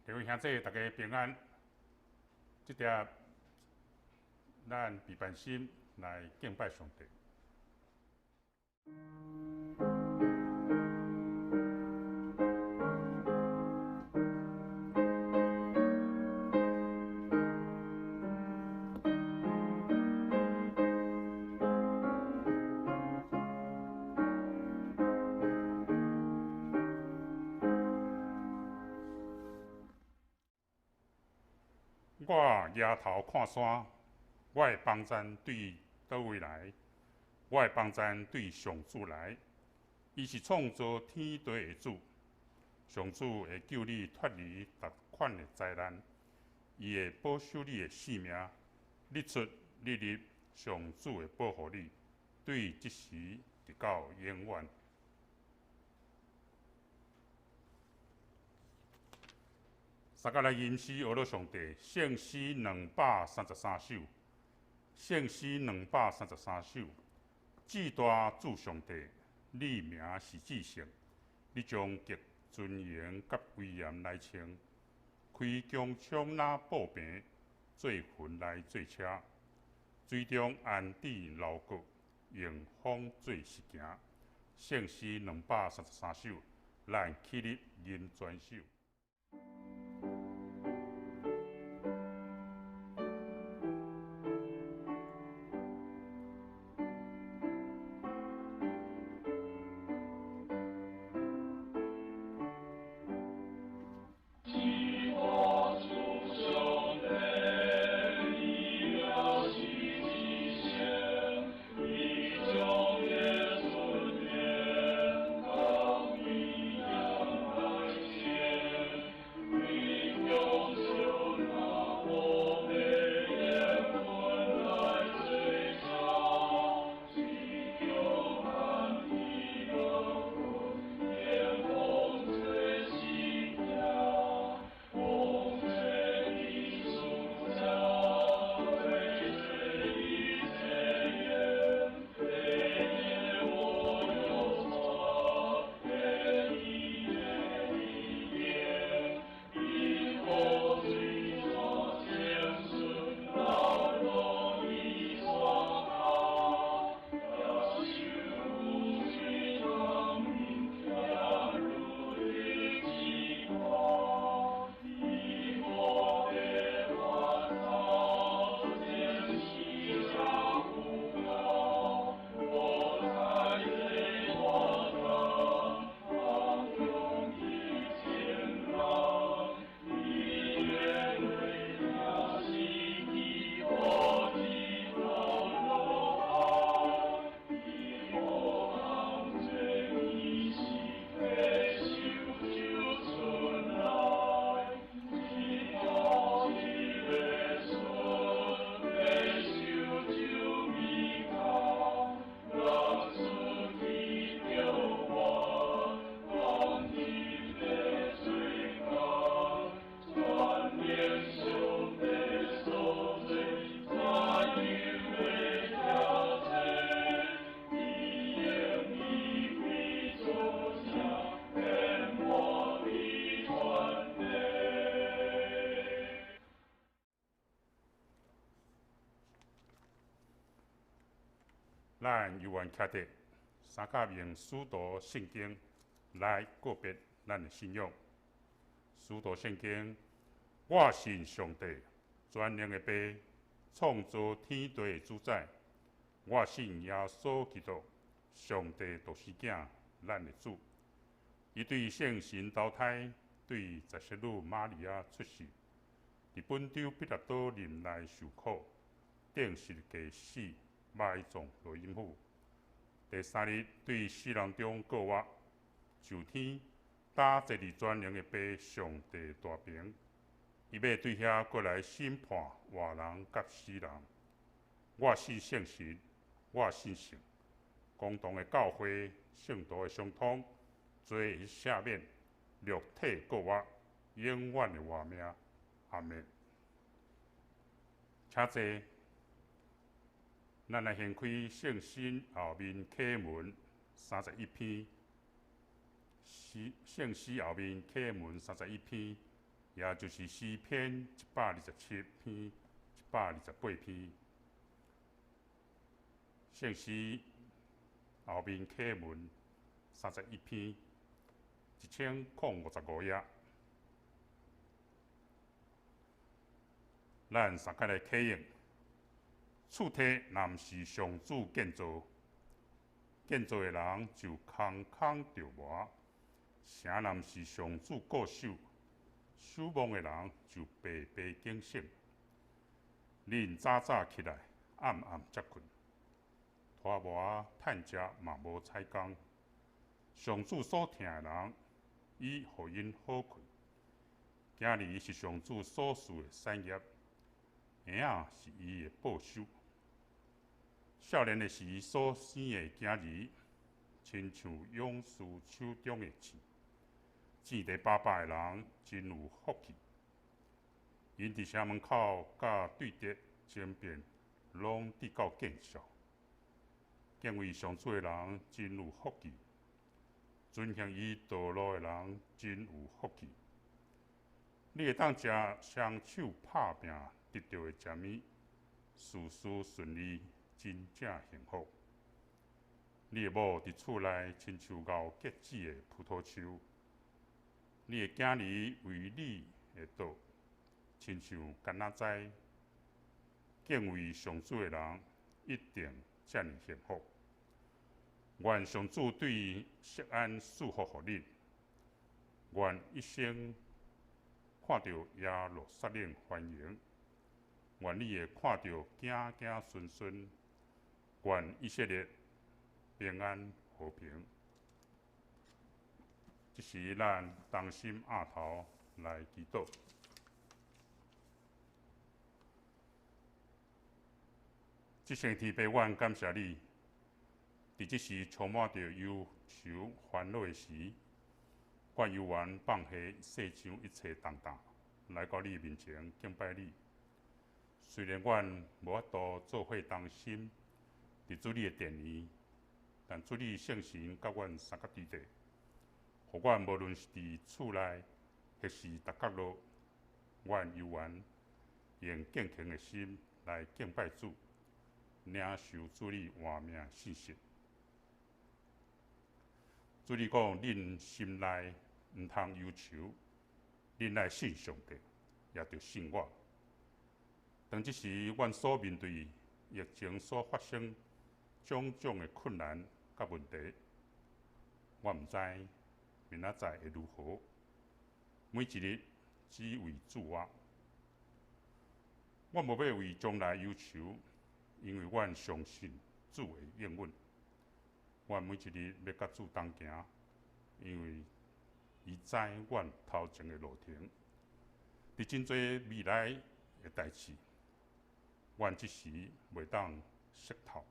各位兄弟，大家平安。這碟咱備辦心來敬拜上帝。我抬頭看山，我的幫贊對佗位來？我的幫贊對上主來。伊是創造天地的主，上主會救你脫離逐款的災難，伊會保守你的性命，日出日入，上主會保護你，對這時直到永遠。大家來吟詩學樂上帝，聖詩233首，聖詩233首。至大主上帝，你名是至聖，你將極尊榮佮威嚴來穿，開穹蒼若布棚，做雲來做車，水中安置樓閣，用風做石行。聖詩233首，咱起立吟全首。咱猶原徛佇三甲用使徒信經來告別咱的信仰。使徒信經，我信上帝，全能的父，創造天地的主宰。我信耶穌基督，上帝獨生囝，咱的主。伊對聖神投胎，對十聖女瑪利亞出世，佇本丟彼拉多忍耐受苦，釘十字架死。埋葬落陰府，第三日對死人中復活，上天，搭坐佇全能的父上帝大爿，伊欲對遐閣來審判活人佮死人。我信聖神，我信聖公同的教會，聖徒的相通，罪的赦免，肉體復活，永遠的活命。阿們。請坐。咱來掀開聖詩後面啟文三十一篇，聖詩後面啟文三十一篇，也就是詩篇127篇、128篇。聖詩後面啟文31篇，1055頁。咱三個來啟應，厝體若毋是上主建造，建造的人就空空著磨；城若毋是上主固守，守望的人就白白警醒。恁早早起來，暗暗才睏，拖磨趁食嘛無彩工。上主所疼的人，伊予𪜶好睏。囝兒是上主所賜的產業，嬰仔是伊的報酬。少年的時所生的囝兒，親像勇士手中的箭。糋得飽飽的人真有福氣。𪜶佇城門口佮對敵爭辯，攏得到見效。敬畏上主的人真有福氣，遵行伊道路的人真有福氣。你會當食雙手拍拚得著的食物，事事順利，真正幸福。你的某佇厝內親像𠢕結籽的葡萄樹，你的囝兒為你的桌，親像橄欖栽。敬畏上主的人一定遮爾幸福。願上主對錫安賜福予恁，願一生看著耶路撒冷繁榮，願你會看著子子孫孫，願以色列平安和平。這時，咱同心徼頭來祈禱。至聖天父，阮感謝你，佇這時充滿著憂愁煩惱的時，阮猶原放下世上一切重擔，來到你面前敬拜你。雖然阮無法度做伙同心佇主你的殿裡，但主你聖神佮阮相佮佇咧，予阮無論是佇厝內，抑是逐角落，阮猶原用敬虔的心來敬拜主，領受主你活命信息。主你講，恁心內毋通憂愁，恁愛信上帝，也著信我。當這時，阮所面對疫情所發生種種的困難佮問題，我毋知明仔載會如何。每一日只為主活，我無欲為將來憂愁，因為阮相信主會應允。阮每一日欲佮主同行，因為伊知阮頭前的路程。佇真濟未來的代誌，阮這時袂當識透，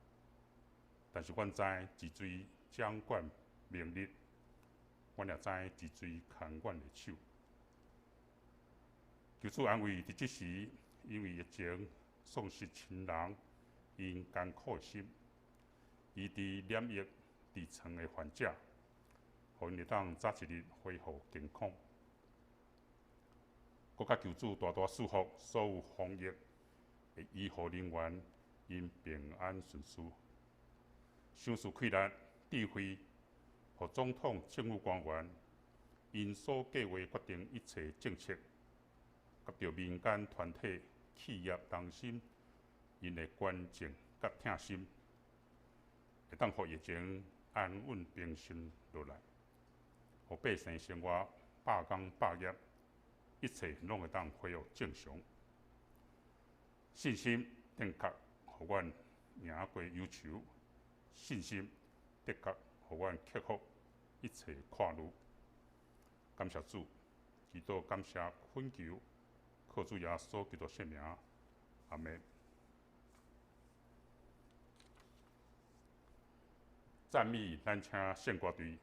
但是阮知一水掌管明日，阮也知一水牽阮的手。求主安慰佇這時，因為疫情喪失親人，𪜶艱苦的心，醫治染疫佇床的患者，予𪜶會當早一日恢復健康。閣較求主大大賜福所有防疫的醫護人員，𪜶平安順遂。賞賜氣力、智慧，予總統、政府官員，𪜶所計劃決定一切政策，佮著民間團體、企業同心，𪜶的關注佮疼心，會當予疫情安穩平息落來，予百姓生活百工百業，一切攏會當恢復正常。信心的確予阮贏過憂愁，信心的確予阮克服一切困難。感謝主，祈禱感謝懇求，靠主耶穌基督聖名，阿們。讚美，咱請聖歌隊。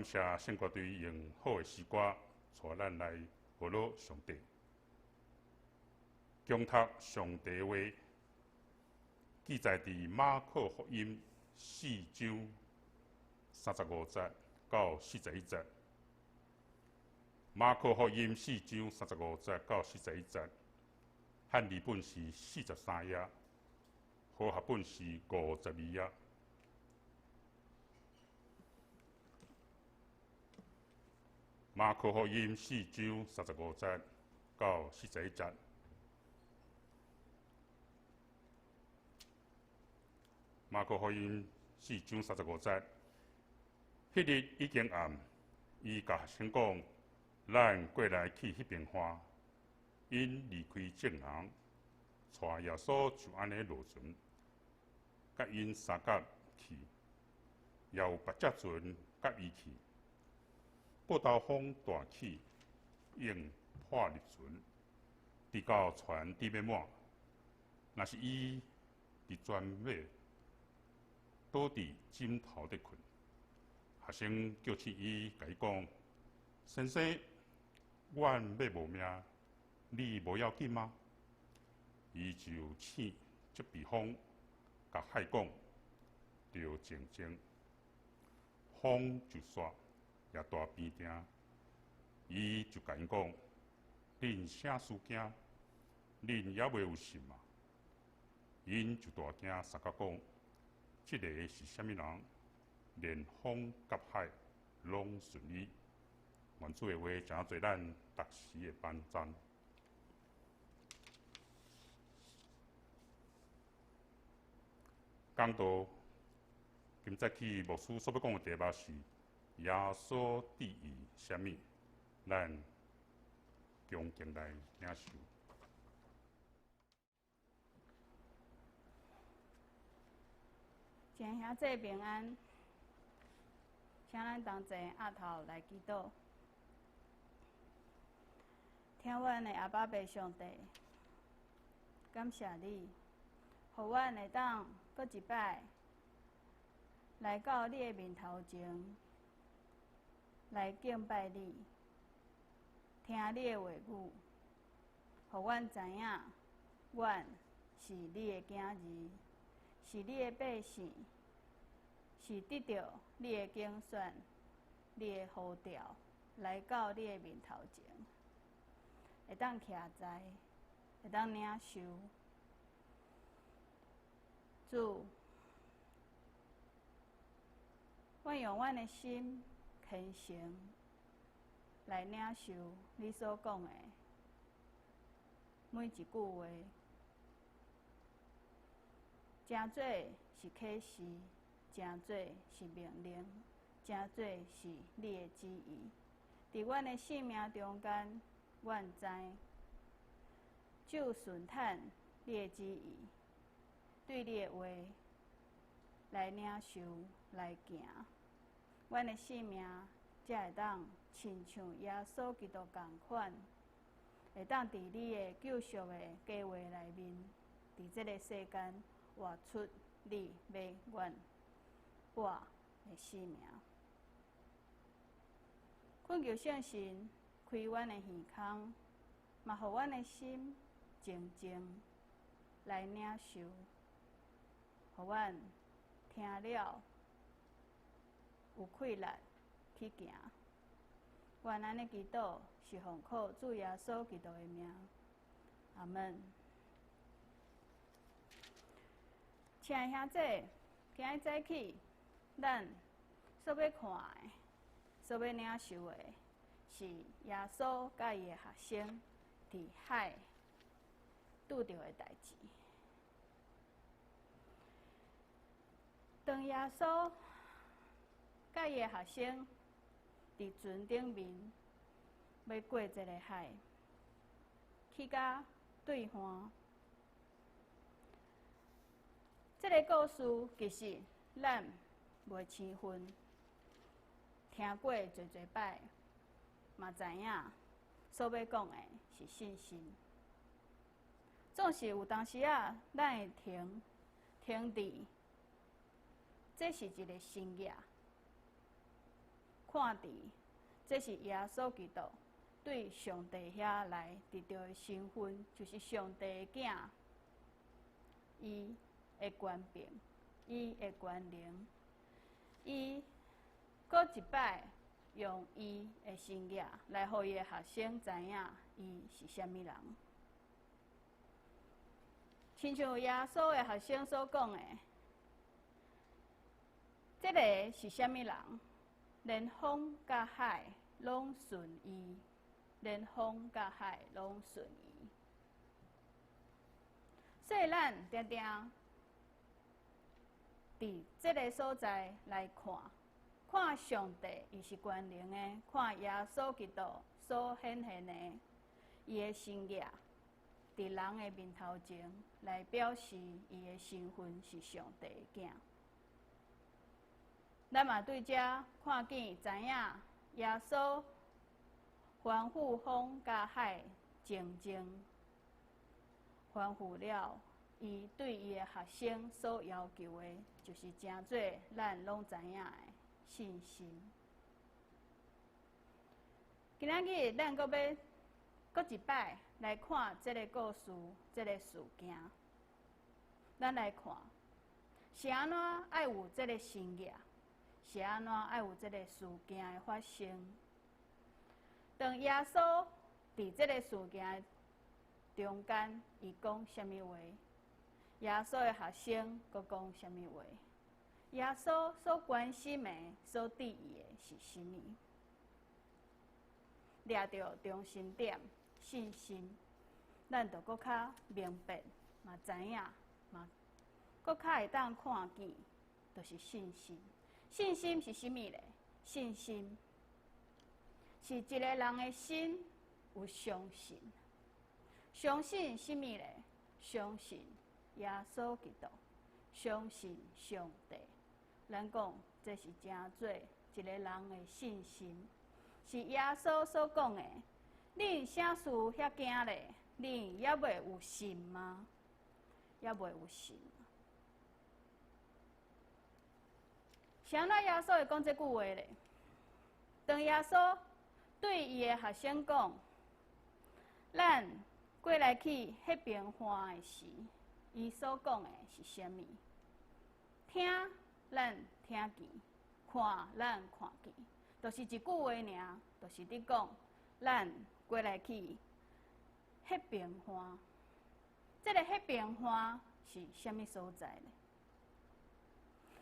感謝聖歌隊用好的詩歌，帶咱來學樂上帝，恭讀上帝話，記載佇馬可福音四章三十五節到四十一節。馬可福音四章三十五節到四十一節，漢字本是43頁，和合本是52頁。馬可福音四章三十五節到四十一節。馬可福音四章三十五節，彼日已經暗，伊共學生講：咱過來去彼邊岸。𪜶離開眾人，帶耶穌就按呢落船，佮𪜶相佮去，也有別隻船佮伊去。報頭風大起，湧破入船，直到船佇欲滿。若是伊佇船尾，倒佇枕頭咧睏。學生叫醒伊，共伊講：先生，阮欲無命，你無要緊嗎？伊就醒，責備風，共海講：著靜靜。風就煞，也大平定。伊就共𪜶講：恁啥事驚？恁猶未有信嗎？𪜶就大驚，相佮講：這个是啥物人？連風佮海攏順伊。願主的話，成做咱逐時的幫贊。講道，今早起牧師所欲講的題目是耶穌治癒啥物？咱恭敬來領受。親愛兄弟平安，請咱同齊徛頭來祈禱。疼阮的阿爸父上帝，感謝你，予阮會當閣一擺來到你的面頭前，來敬拜你，聽你的話語，予阮知影，阮是你的囝兒，是你的百姓，是得著你的揀選、你的呼召，來到你的面頭前，會當徛在，會當領受。主，阮用阮的心虔誠來領受你所講的每一句話，誠做是啟示，誠做是命令，誠做是你的旨意。佇阮的性命中間，阮知只有順趁你的旨意，對你的話來領受、來行，阮的性命才會當親像耶穌基督仝款，會當佇你的救贖的計劃內面，佇這个世間活出你欲阮活的生命。懇求聖神開阮的耳孔，嘛予阮的心靜靜來領受，予阮聽了有氣力去行。阮按呢祈禱，是奉靠主耶穌基督的名，阿們。親愛兄弟，今日早起，咱所欲看的、所欲領受的，是耶穌佮伊的學生佇海拄著的代誌。當耶穌佮伊的學生佇船頂面欲過這个海，去到對岸，這个故事其實咱袂生分，聽過濟濟擺，嘛知影所欲講的是信心。總是有當時仔，咱會停停佇，這是一个神跡，看佇，這是耶穌基督對上帝遐來得著的身份，就是上帝的囝，伊的權柄，伊的權能，伊閣一擺用伊的神跡來予伊的學生知影伊是啥物人。親像耶穌的學生所講的，這个是啥物人？連風佮海攏順伊，連風佮海攏順伊。所以咱定定佇這个所在來看，看上帝伊是權能的，看耶穌基督所顯現的伊的神跡，佇人的面頭前來表示伊的身份是上帝的囝。咱嘛對遮看見知影耶穌吩咐風佮海靜靜，吩咐了，伊對伊的學生所要求的，就是成做咱攏知影的信心。今仔日咱閣欲閣一擺來看這个故事，這个事件。咱來看，是按怎愛有這个神跡？是按怎愛有這个事件的發生？當耶穌佇這个事件中間，伊講啥物話？耶穌的學生閣講啥物話？耶穌所關心的、所注意的是啥物？掠著中心點，信心，咱就閣較明白，嘛知影，嘛閣較會當看見，就是信心。信心是啥物咧？信心是一個人的心有相信，相信啥物咧？相信耶穌基督，相信上帝。咱講這是成做一個人的信心，是耶穌所講的。恁啥事遐驚咧？恁猶未有信嗎？猶未有信。是按怎耶穌會講這句話咧？當耶穌對伊的學生講：咱過來去彼邊岸的時，伊所講的是啥物？聽，咱聽見；看，咱看見，就是一句話爾，就是佇講咱過來去彼邊岸。這个彼邊岸是啥物所在呢？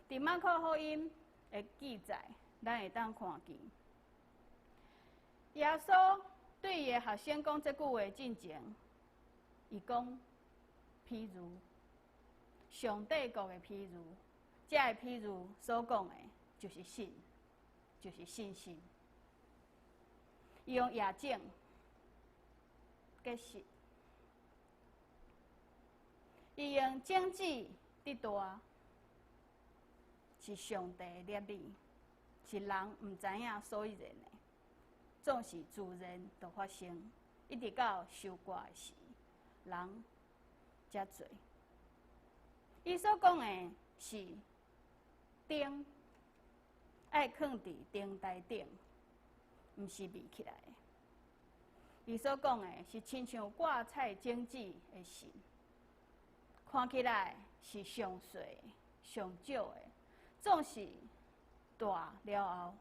佇馬可福音的記載，咱會當看見，耶穌對伊的學生講這句話進前，伊講譬如，上帝國的譬如，這个譬如所講的，就是信，就是信心。伊用夜種結實，伊用種子得大，是上帝的立意，是人毋知影所以然的，總是自然就發生，一直到收割的時，人才做。伊所講的是燈，愛囥佇燈台頂，毋是藏起來的。伊所講的是親像掛菜種子的信，看起來是上細、上少的，總是大了後，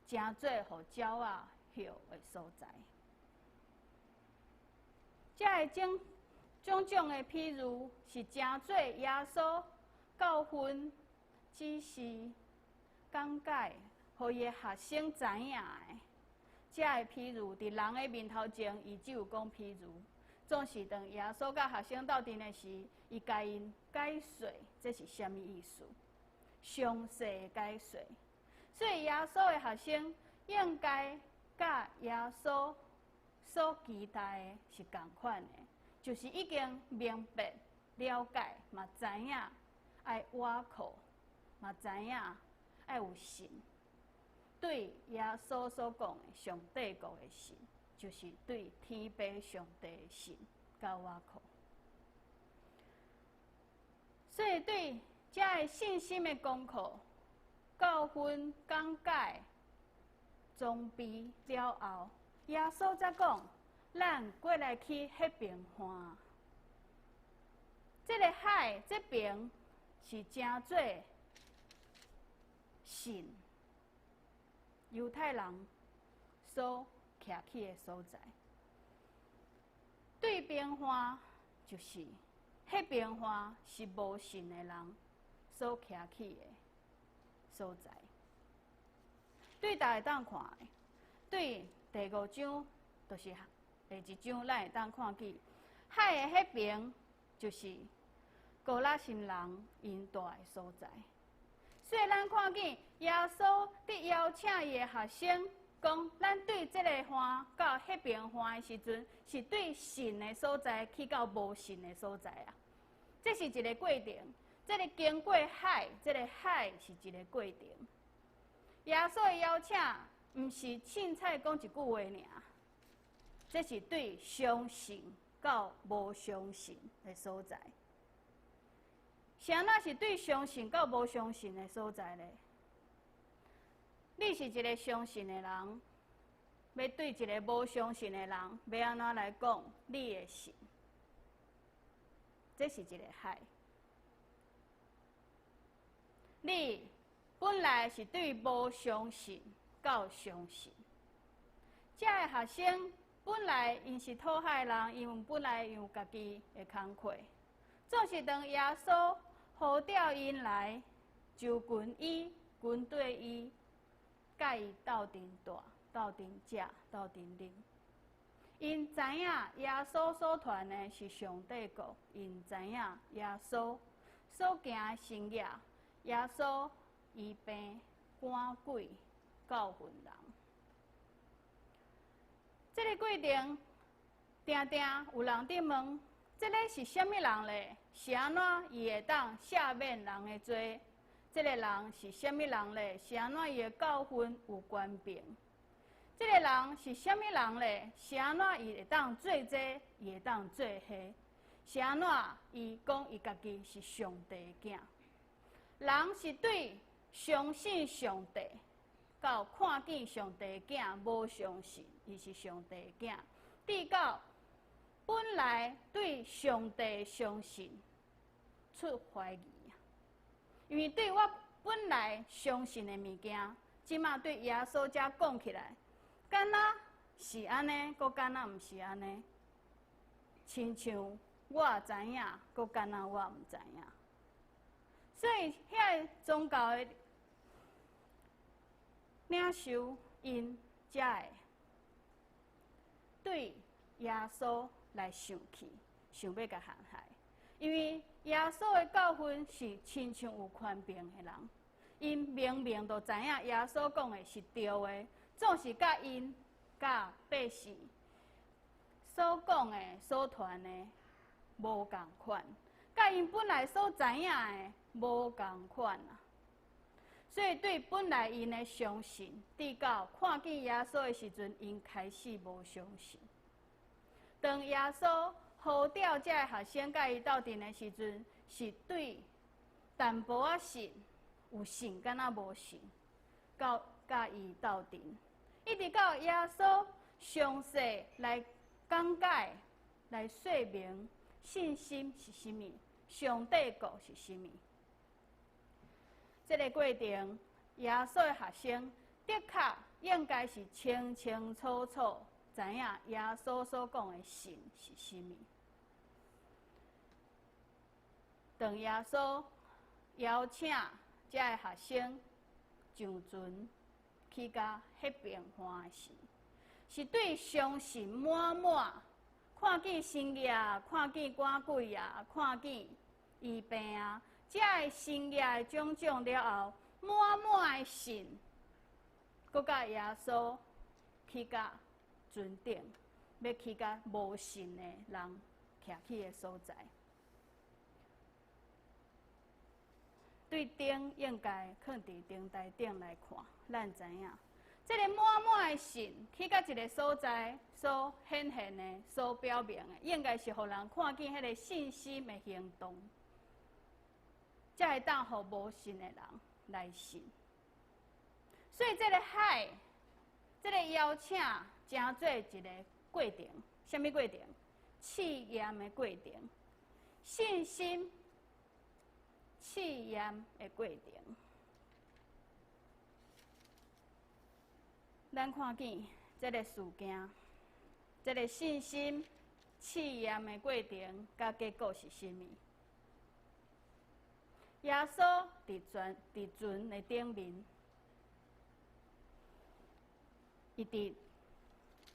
成做予鳥仔歇的所在。這个種種種的譬喻，是成做耶穌教訓、指示、講解，予伊的學生知影的。這个譬喻，佇人的面頭前，伊只有講譬喻。總是當耶穌佮學生鬥陣的時，伊共𪜶解說，這是啥物意思？詳細的解說。所以耶穌的學生應該佮耶穌所期待的是仝款的，就是已經明白、了解，嘛知影愛倚靠，嘛知影愛有信。對耶穌所講的上帝國的信，就是對天父上帝的信佮倚靠。所以對這个信心的功課、教訓、講解，裝備了後，耶穌才講：咱過來去彼邊岸。這个海這邊是稱做信猶太人所徛起的所在。對邊岸就是彼邊岸是無信的人所徛起的所在。對大家會當看的，對第五章就是下一章，咱會當看見海的彼邊就是高拉辛人𪜶蹛的所在。所以咱看見耶穌佇邀請伊的學生，講咱對這个岸到彼邊岸的時陣，是對信的所在去到無信的所在啊。這是一个過程，這个經過海，這个海是一个過程。耶穌的邀請，毋是凊彩講一句話爾，這是對相信到無相信的所在。啥物是對相信到無相信的所在呢？你是一个相信的人，欲對一个無相信的人，欲按怎來講你的信？這是一个海。你本來是對無相信到相信，這个學生本來𪜶是討海人，𪜶本來有家己的工課，總是當耶穌呼召𪜶來，就跟伊跟綴伊，佮伊鬥陣蹛、鬥陣食、鬥陣啉。𪜶知影耶穌所傳的是上帝國，𪜶知影耶穌所行的神跡，耶穌醫病、趕鬼、教訓人。這个過程，定定有人佇問：這个是啥物人咧？是按怎伊會當赦免人的罪？這个人是啥物人咧？是按怎伊的教訓有權柄？這个人是啥物人咧？是按怎伊會當做這，伊會當做彼？是按怎伊講伊家己是上帝的囝？人是對相信上帝，到看見上帝的囝無相信伊是上帝的囝，直到本來對上帝相信出懷疑啊！因為對我本來相信的物件，這馬對耶穌遮講起來，敢若是按呢，閣敢若毋是按呢，親像我知影，閣敢若我毋知影。所以，遐个宗教的領袖，𪜶才會對耶穌來生氣，想欲共陷害。因為耶穌的教訓是親像有權柄的人，𪜶明明就知影耶穌講的是對的，總是佮𪜶佮百姓所講的、所傳的無仝款，佮𪜶本來所知影的無仝款啊。所以對本來𪜶的相信，直到看見耶穌的時陣，𪜶開始無相信。當耶穌呼召這个學生佮伊鬥陣的時陣，是對淡薄仔信，有信敢若無信，到佮伊鬥陣，一直到耶穌詳細來講解、來說明信心是啥物，上帝國是啥物。這个過程，耶穌的學生的確應該是清清楚楚知影耶穌所講的信是啥物。當耶穌邀請這个學生上船去到彼邊岸的時，是對相信滿滿，看見神跡，看見趕鬼啊，看見醫病啊，這个神跡的種種了後，滿滿的信，閣佮耶穌去到船頂，欲去佮無信的人徛起的所在。對燈應該囥佇燈台頂來看，咱知影，這个滿滿的信去到一个所在所顯現的、所表明的，應該是予人看見彼个信心的行動，才會當予無信的人來信。所以，這个海這个邀請成做一个過程，啥物過程？試驗的過程，信心試驗的過程。咱看見這个事件，這个信心試驗的過程，佮結果是啥物？耶穌佇船的頂面，伊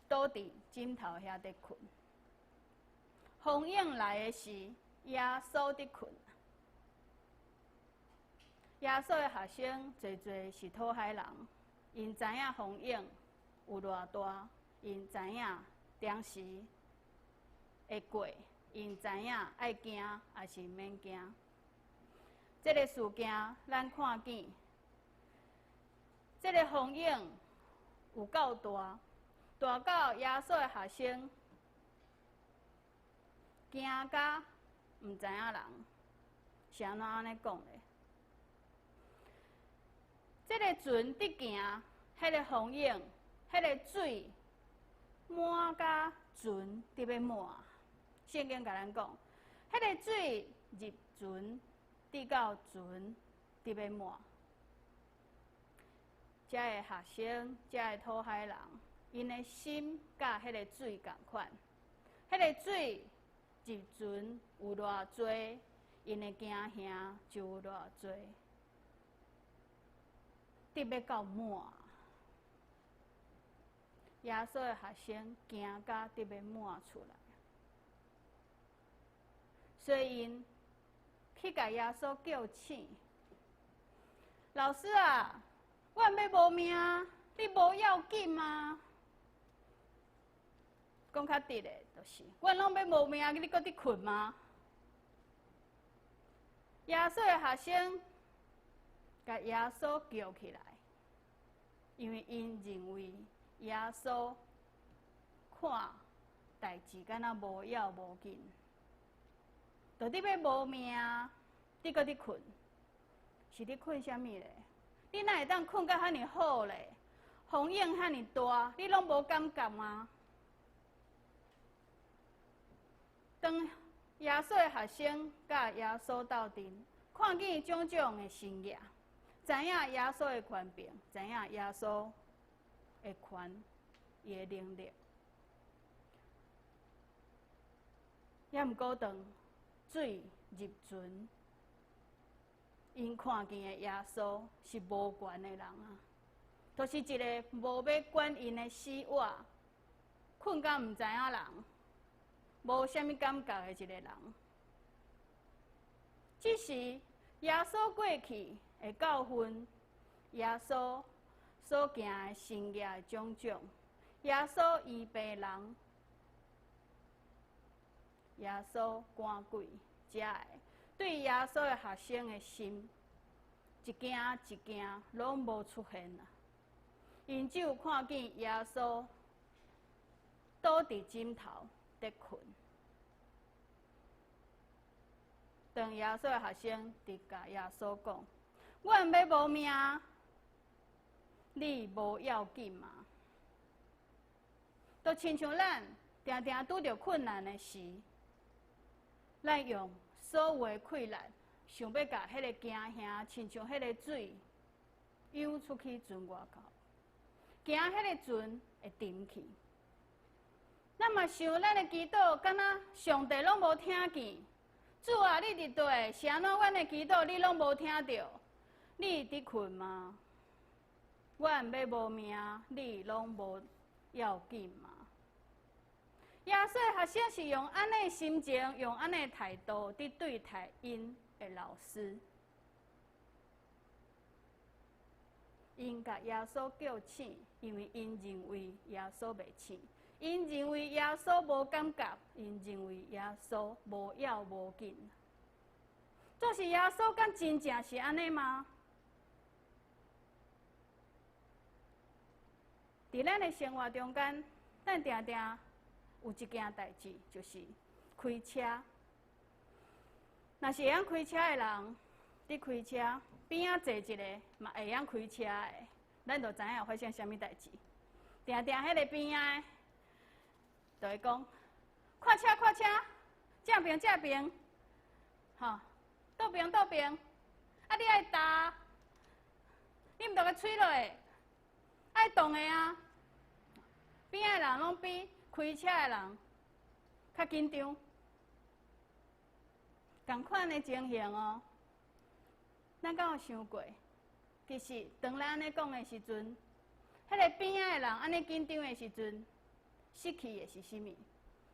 倒佇枕頭遐佇睏。風湧來的時，耶穌佇睏。耶穌的學生濟濟是討海人，𪜶知影風湧有偌大，𪜶知影當時會過，𪜶知影愛驚抑是免驚。這个事件，咱看見，這个風湧有夠大，大到耶穌的學生驚甲毋知影人，是按怎按呢講咧？這个船佇行，彼个風湧，彼个水滿甲船佇欲滿。聖經共咱講，彼个水入船，直到船佇欲滿。遮个學生，遮个討海人，𪜶的心佮彼个水仝款，彼个水入船有偌濟，𪜶的驚嚇就有偌濟，得欲到滿。耶穌的學生驚甲得欲滿出來，所以𪜶去共耶穌叫醒。老師啊，阮欲無命，你無要緊嗎？講較直的，就是，阮攏欲無命，你閣佇睏嗎？耶穌的學生共耶穌叫起來，因為𪜶認為耶穌看代誌敢若無要無緊，著佇欲無命，你閣佇睏，是佇睏啥物咧？你哪會當睏甲遐爾好咧？風湧遐爾大，你攏無感覺嗎？當耶穌的學生佮耶穌鬥陣，看見種種的神跡，知影耶穌的權柄，知影耶穌的權，伊的能力。抑毋過當水入船，𪜶看見的耶穌是無權的人啊，就是一个無欲管𪜶的死活，睏甲毋知影人，無啥物感覺的一个人。只是耶穌過去的教訓，耶穌所行的神蹟的種種，耶穌醫病人，耶穌趕鬼，遮个對耶穌的學生的心，一件一件攏無出現啊！𪜶只有看見耶穌倒佇枕頭佇睏。當耶穌的學生佇共耶穌講：阮欲無命，你無要緊嗎？就親像咱定定拄著困難的時，咱用所有的氣力，想欲共彼个驚嚇，親像彼个水湧出去船外口，驚彼个船會沉去。咱嘛想咱的祈禱，敢若上帝攏無聽見。主啊，你佇佗？是按怎阮的祈禱你攏無聽著？你佇睏嗎？阮欲無命，你攏無要緊嗎？耶穌的學生是用按呢心情，用按呢態度佇對待𪜶的老師。𪜶共耶穌叫醒，因為𪜶認為耶穌袂醒，𪜶認為耶穌無感覺，𪜶認為耶穌無要無緊。就是耶穌敢真正是按呢嗎？佇咱的生活中間，咱定定有一件代誌，就是開車。若是會曉開車的人，佇開車邊仔坐一个嘛會曉開車的，咱就知影發生啥物代誌。定定彼个邊仔的，就會講，看車看車，正爿正爿，吼，倒爿倒爿，啊你愛踏，你毋著共吹落去，愛動的啊。邊仔的人攏比開車的人較緊張，仝款的情形哦。咱敢有想過？其實當咱按呢講的時陣，彼个邊仔的人按呢緊張的時陣，失去的是啥物？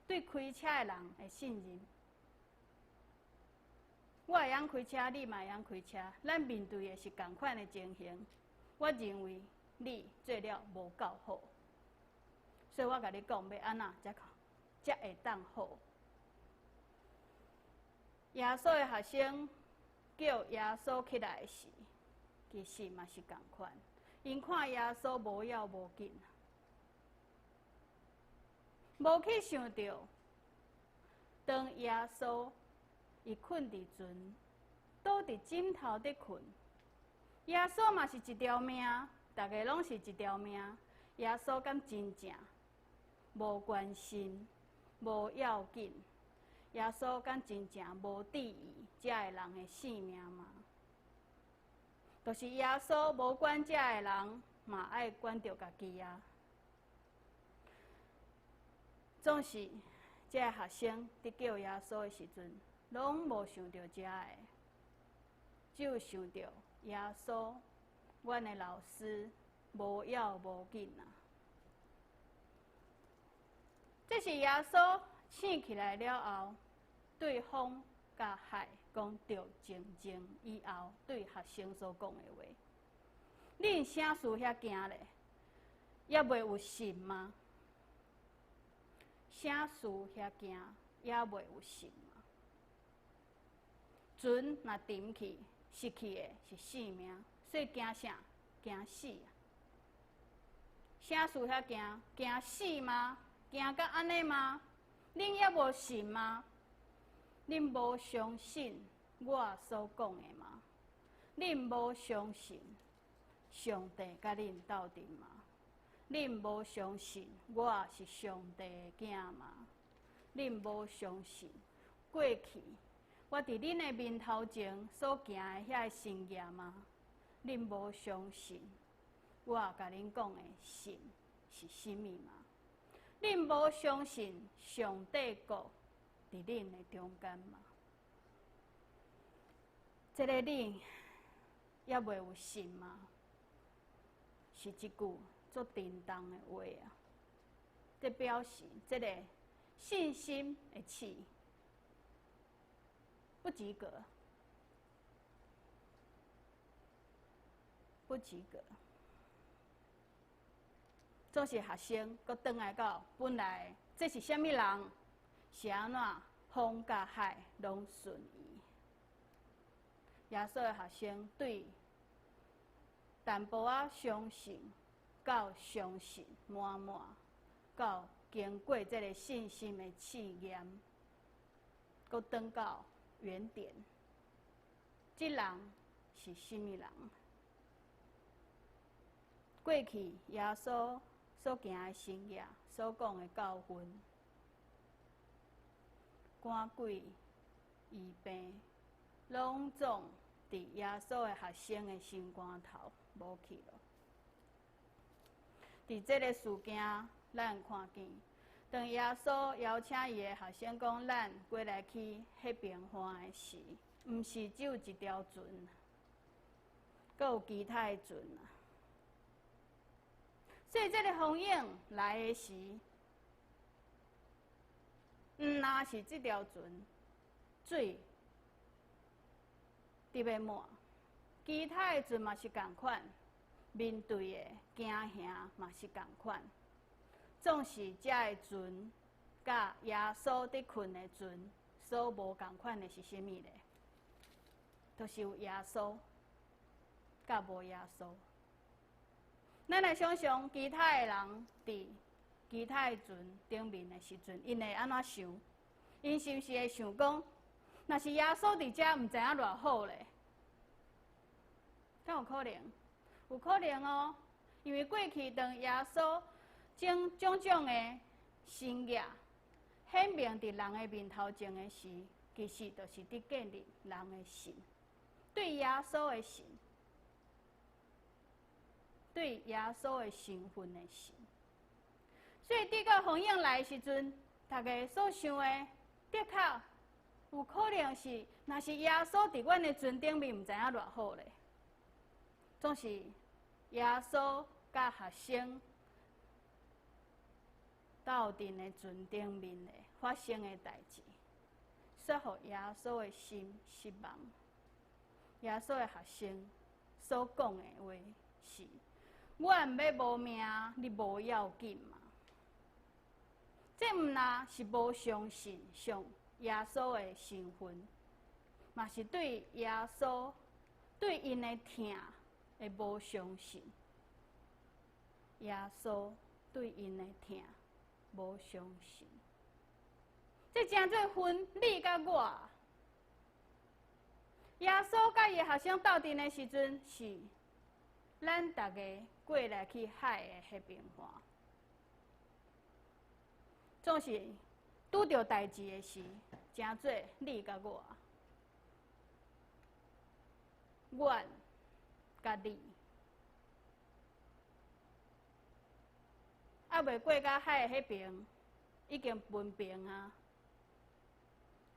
對開車的人的信任。我會曉開車，你嘛會曉開車，咱面對的是仝款的情形。我認為你做了無夠好，所以我共你講欲按怎才才會當好。耶穌的學生叫耶穌起來時，其實嘛是仝款。𪜶看耶穌無要無緊，無去想著，當耶穌伊睏佇船，倒佇枕頭佇睏，耶穌嘛是一條命，逐家攏是一條命。耶穌敢真正無關心、無要緊？耶穌敢真正無佇意遮的人的性命嗎？就是耶穌無管遮的人，嘛愛管著家己啊。總是這个學生佇叫耶穌的時陣，攏無想著遮的，只有想著耶穌，阮的老師無要無緊啊。這是耶穌醒起來了後，對風佮海講著靜靜以後，對學生所講的話。恁啥事遐驚咧？猶未有信嗎？啥事遐驚？猶未有信嗎？船若沉去，失去的是性命，所以驚啥？驚死啊！啥事遐驚？驚死嗎？驚甲按呢嗎？恁猶無信嗎？恁無相信我所講的嗎？恁無相信上帝佮恁鬥陣嗎？恁無相信我是上帝的囝嗎？恁無相信過去我佇恁的面頭前所行的遐个神跡嗎？恁無相信我共恁講的信是啥物嗎？恁無相信上帝國佇恁的中間嗎？這个恁猶未有信嗎？是一句足沉重的話啊！這表示這个信心的試不及格，不及格。總是學生閣轉來到本來，這是啥物人？是按怎風佮海攏順伊？耶穌的學生對淡薄仔相信到相信滿滿，到經過這个信心的試驗，閣轉到原點。這人是啥物人？過去耶穌所行的神跡，所講的教訓，趕鬼、醫病，攏總佇耶穌的學生的心肝頭無去囉。佇這个事件，咱看見，當耶穌邀請伊的學生講，咱過來去彼邊岸的時，毋是只有一條船，閣有其他的船啊。所以這个風湧來的時，毋但是這條船水特別滿，其他的船嘛是仝款，面對的驚嚇嘛是仝款。總是這个船佮耶穌佇睏的船所無仝款的是啥物咧？就是有耶穌佮無耶穌。咱來想像其他的人佇其他的船頂面的時陣，𪜶會按怎想？𪜶是毋是會想講，若是耶穌佇遮，毋知影偌好咧？敢有可能？有可能哦，因為過去當耶穌將種種的神跡顯明佇人的面頭前的時，其實就是佇建立人的信，對耶穌的信，對耶穌的身份的信。所以，佇個風湧來的時陣，大家所想的，的確有可能是，若是耶穌佇阮的船頂面，毋知影偌好咧。總是耶穌佮學生鬥陣的船頂面的發生的代誌，煞予耶穌的心失望。耶穌的學生所講的話是：阮欲無命，你無要緊嗎？這毋但是無相信上耶穌的身份，嘛是對耶穌對𪜶的疼的無相信。耶穌對𪜶的疼無相信，這誠做分你佮我。耶穌佮伊的學生鬥陣的時陣，是咱逐家過來去海的彼邊岸。總是拄著代誌的時，誠做你佮我，阮佮你，猶未過到海的彼邊，已經分爿啊！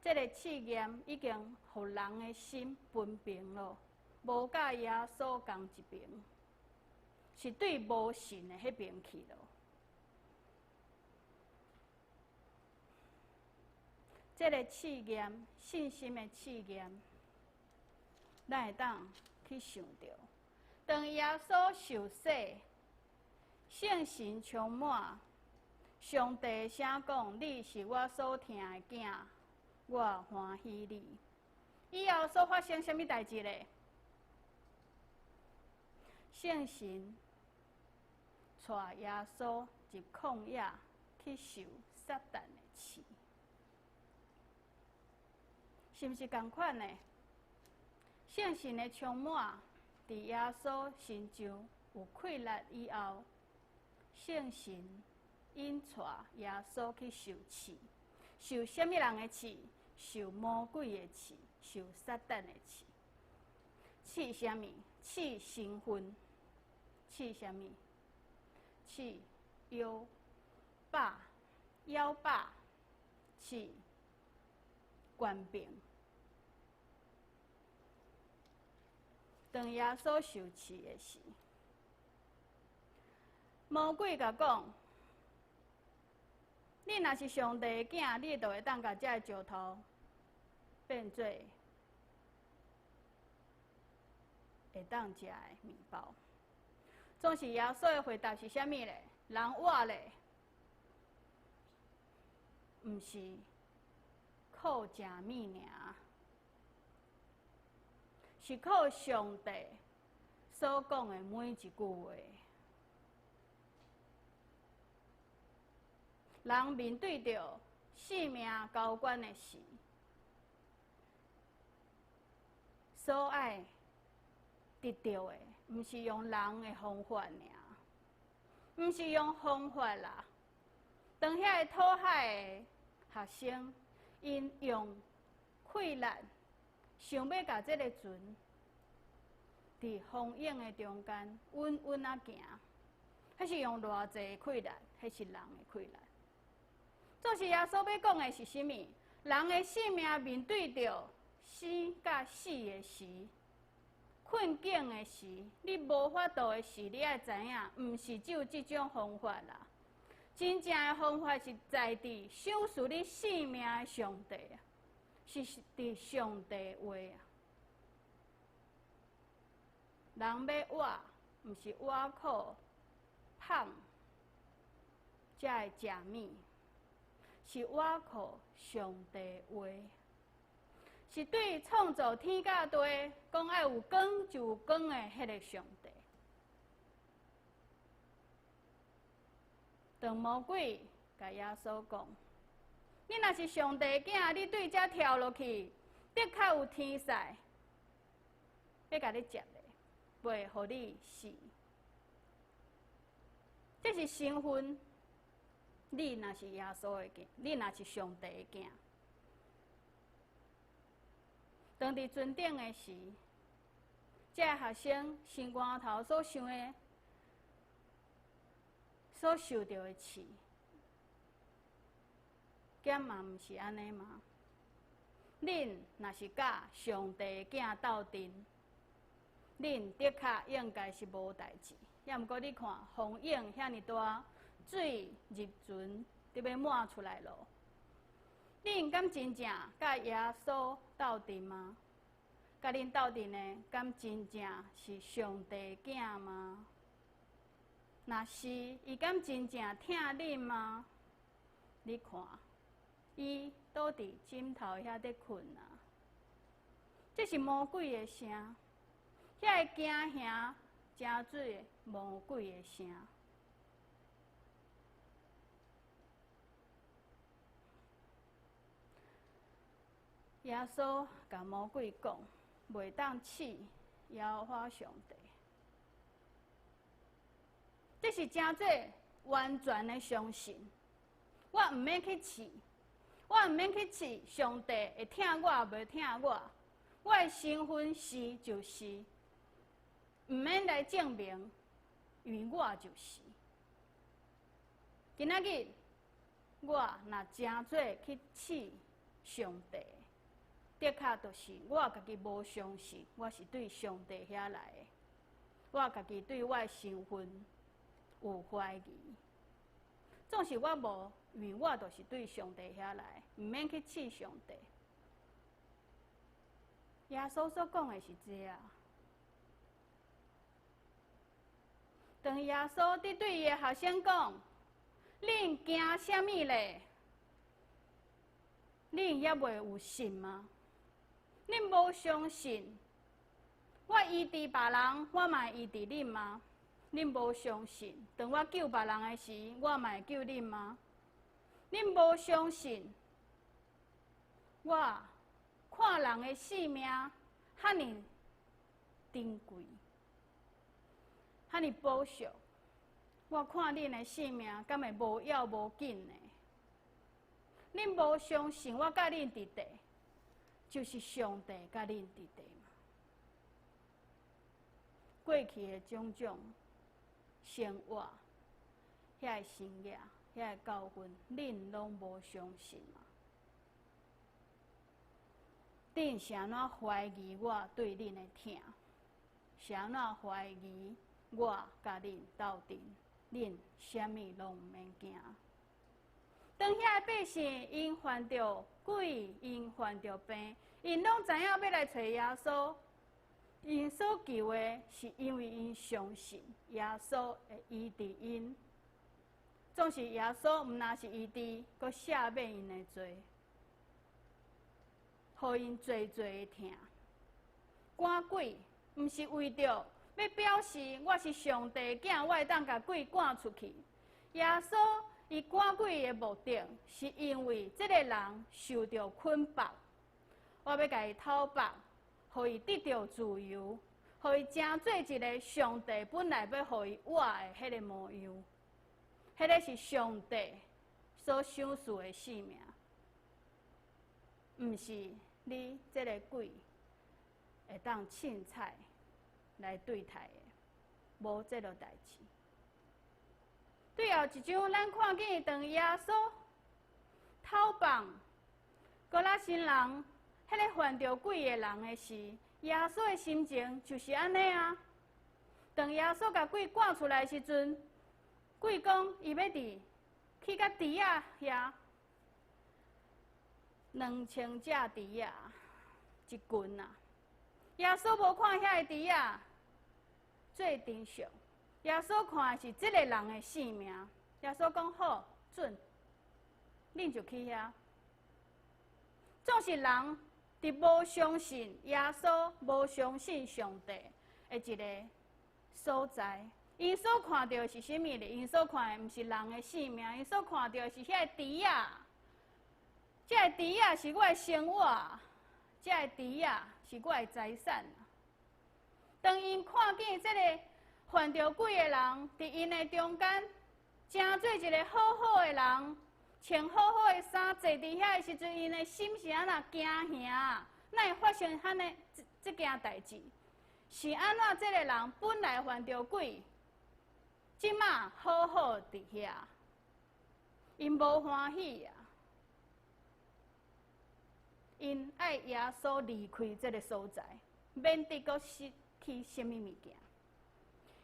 這个試驗已經予人的心分爿咯，無佮耶穌仝一爿，是對無信的彼爿去咯。這个試驗，信心的試驗，咱會當去想著，當耶穌受洗，聖神充滿，上帝聲講：你是我所疼的囝，我歡喜你。以後所發生啥物代誌咧？聖神帶耶穌入曠野去受撒旦的試，是毋是仝款呢？聖神的充滿，佇耶穌身上有氣力以後，聖神引帶耶穌去受試，受啥物人的試？受魔鬼的試，受撒旦的試。試啥物？試身份，試啥物？試腰百，腰百，試權柄。當耶穌受試的時，魔鬼共講：你若是上帝的囝，你就會當共這个石頭變做會當食的麵包。總是耶穌的回答是啥物咧？人活咧，毋是靠食物爾，是靠上帝所講的每一句話。人面對著性命交關的時，所愛得著的，毋是用人的方法爾，毋是用方法啦。當遐个討海的學生，𪜶用氣力想欲共這个船佇風湧的中間穩穩仔行，彼是用偌濟的氣力，彼是人的氣力。總是耶穌欲講的是啥物？人的性命面對著生佮死的時，困境的時，你無法度的時，你愛知影，毋是只有這種方法啦。真正的方法是在佇賞賜你性命的上帝啊，是佇上帝話啊。人欲活，毋是活靠芳才會食物，是活靠上帝話，是對創造天佮地，講愛有光就有光的彼个上帝。當魔鬼共耶穌講：你若是上帝囝，你對遮跳落去，的確有天使欲共你接的，袂予你死。這是身份。你若是耶穌的囝，你若是上帝的囝，當佇船頂的時，這个學生心肝頭所想的、所受著的刺，敢嘛毋是按呢嗎？恁若是佮上帝的囝鬥陣，恁的確應該是無代誌。抑毋過你看，風湧遐爾大，水入船，得欲滿出來囉。恁敢真正佮耶穌鬥陣嗎？佮恁鬥陣的，敢真正是上帝囝嗎？若是，伊敢真正疼恁嗎？你看，伊倒佇枕頭遐咧睏啊！這是魔鬼的聲，遐个驚嚇，成做魔鬼的聲。耶穌共魔鬼講，袂當試耶和華上帝。這是成做完全的相信，我毋免去試，我毋免去試，上帝會疼我，袂疼我，我的身份是就是，毋免來證明，因為我就是。今仔日我若成做去試上帝，的確就是我家己無相信，我是對上帝遐來的，我家己對我的身份有懷疑。總是我無，因為我就是對上帝遐來，毋免去試上帝。耶穌所講的是這啊。當耶穌佇對伊的學生講：恁驚啥物咧？恁猶未有信嗎？恁無相信？我醫治別人，我嘛會醫治恁嗎？恁無相信？當我救別人的時，我嘛會救恁嗎？恁無相信？我看人的性命遐爾珍貴，遐爾寶惜，我看恁的性命敢會無要無緊呢？恁無相信我佮恁佇佇，就是上帝佮恁佇佇嘛。過去的種種生活，遐个生涯，遐个教訓，恁攏無相信嗎？恁是按怎懷疑我對恁的疼？是按怎懷疑我佮恁鬥陣？恁啥物攏毋免驚。當遐个百姓𪜶犯著鬼，𪜶犯著病，𪜶攏知影欲來揣耶穌。𪜶所求的是因為𪜶相信耶穌會醫治𪜶。總是耶穌毋但是醫治，閣赦免𪜶的罪，予𪜶濟濟的疼。趕鬼毋是為著欲表示我是上帝囝，我會當共鬼趕出去。耶穌伊趕鬼的目的，是因為這个人受著捆綁，我欲共伊討縛，予伊得著自由，予伊成做一个上帝本來欲予伊活的彼个模樣。彼个是上帝所賞賜的性命，毋是你這个鬼會當凊彩來對待的，無這个代誌。最後一章，咱看見當耶穌討放歌拉新人，彼个犯著鬼的人的時，耶穌的心情就是按呢啊。當耶穌共鬼趕出來的時陣，鬼講伊欲佇去共豬仔遐2000隻豬仔一群啊。耶穌無看遐个豬仔做珍惜，耶穌看的是這个人的性命。耶穌講好，準，恁就去遐。總是人佇無相信耶穌、無相信上帝的一个所在，𪜶所看著的是啥物咧？𪜶所看的毋是人的性命，𪜶所看著的是遐個豬仔。這个豬仔是我的生活，這个豬仔是我的財產。當𪜶看見這个犯著鬼的人佇𪜶的中間，成做一个好好的人，穿好好的衫坐佇遐的時陣，𪜶的心是按怎驚嚇？哪會發生按呢這件代誌？是按怎這个人本來犯著鬼，這馬好好佇遐，𪜶無歡喜啊！𪜶愛耶穌離開這个所在，免得閣失去啥物物件。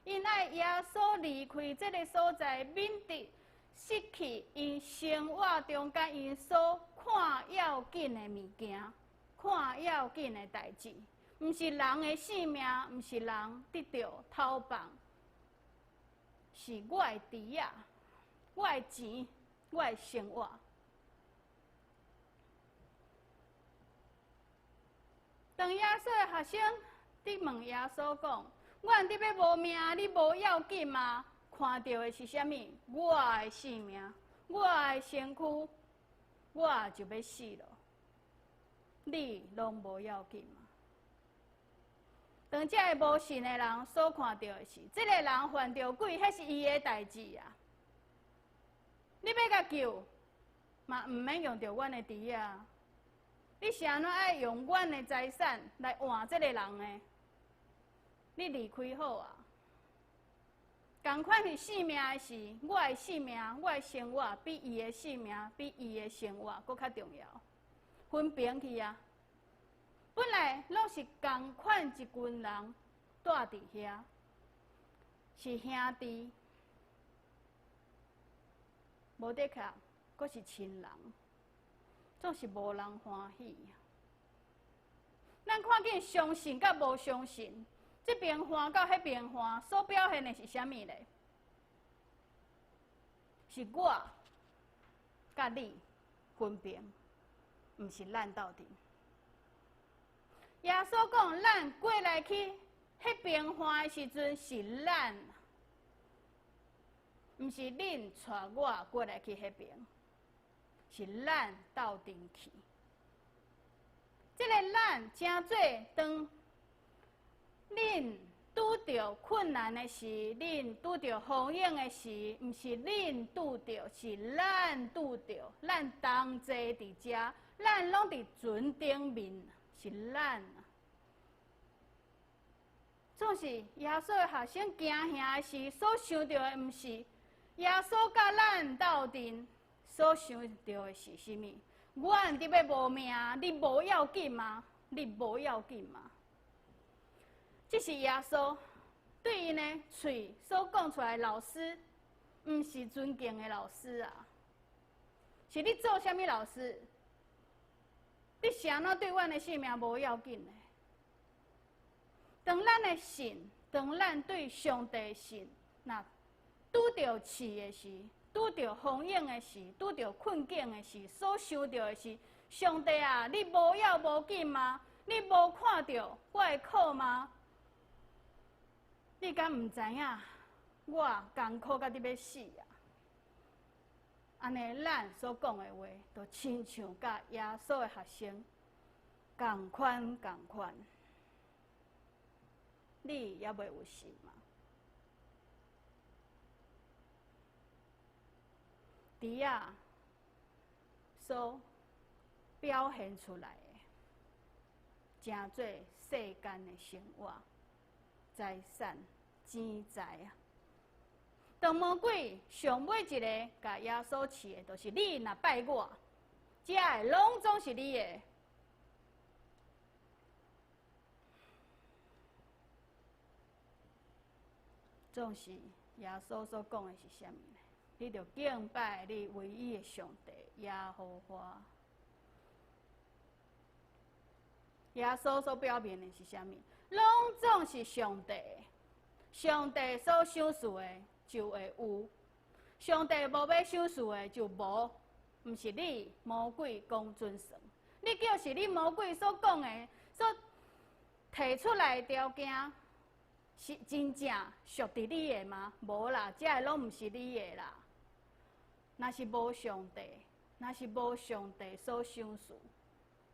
𪜶愛耶穌離開這个所在，免得失去𪜶生活中間𪜶所看要緊的物件，看要緊的代誌，毋是人的性命，毋是人得著頭棒，是我的豬仔，我的錢，我的生活。當耶穌的學生佇問耶穌講：阮佇欲無命，你無要緊嗎？看著的是啥物？我的性命，我的身軀，我就欲死囉。你攏無要緊嗎？當這个無信的人所看著的是，這个人犯著鬼，彼是伊的代誌啊！你欲共救，嘛毋免用著阮的豬仔。你是按怎愛用阮的財產來換這个人呢？你離開好啊！仝款是性命的事，我的性命，我的生活比伊的性命，比伊的生活閣較重要。分平去啊！本來攏是仝款一群人蹛佇遐，是兄弟，無的確，閣是親人，總是無人歡喜。咱看見相信佮無相信，這邊岸佮彼邊岸所表現的是啥物咧？是我佮你分別，毋是咱鬥陣。耶穌講，咱過來去彼邊岸的時陣是咱，毋是恁帶我過來去彼邊，是咱鬥陣去。這个咱成做當恁拄著困難的時，恁拄著風湧的時，毋是恁拄著，是咱拄著。咱同齊佇遮，咱攏佇船頂面，是咱。總是耶穌的學生驚嚇的時，所想著的毋是耶穌佮咱鬥陣，所想著的是啥物？阮佇欲無命，你無要緊嗎？你無要緊嗎？這是耶穌對𪜶的喙所講出來的老師，毋是尊敬的老師啊！是你做啥物老師？你是按怎對阮的性命無要緊呢？當咱的信，當咱對上帝信，若拄著試的時，拄著風湧的時，拄著困境的時，所想著的是：上帝啊，你無要無緊嗎？你無看著我的苦嗎？你敢毋知影我艱苦甲佇欲死啊？按呢，咱所講的話，就親像佮耶穌的學生仝款仝款。你猶未有信嗎？豬仔所表現出來的，成做世間的生活、財產、錢財啊。當魔鬼上尾一个共耶穌試的，就是你若拜我，這个攏總是你的。總是耶穌所講的是啥物呢？你著敬拜你唯一的上帝耶和華。耶穌所表明的是啥物？攏總是上帝，上帝所賞賜的就會有，上帝無欲賞賜的就無。毋是你魔鬼講準算，你叫是你魔鬼所講的、所提出來的條件，是真正屬佇你的嗎？無啦，這个攏毋是你的啦。若是無上帝，若是無上帝所賞賜，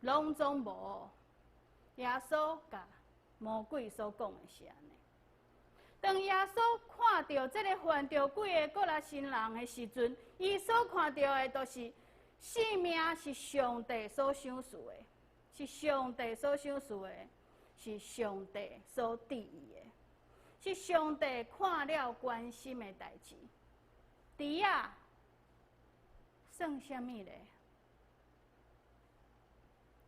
攏總無。耶穌共魔鬼所講的是按呢。當耶穌看著這个犯著幾个哥拉辛人的時陣，伊所看著的，就是性命是上帝所賞賜的，是上帝所賞賜的，是上帝所賜予的，是上帝看了關心的代誌。豬仔算啥物咧？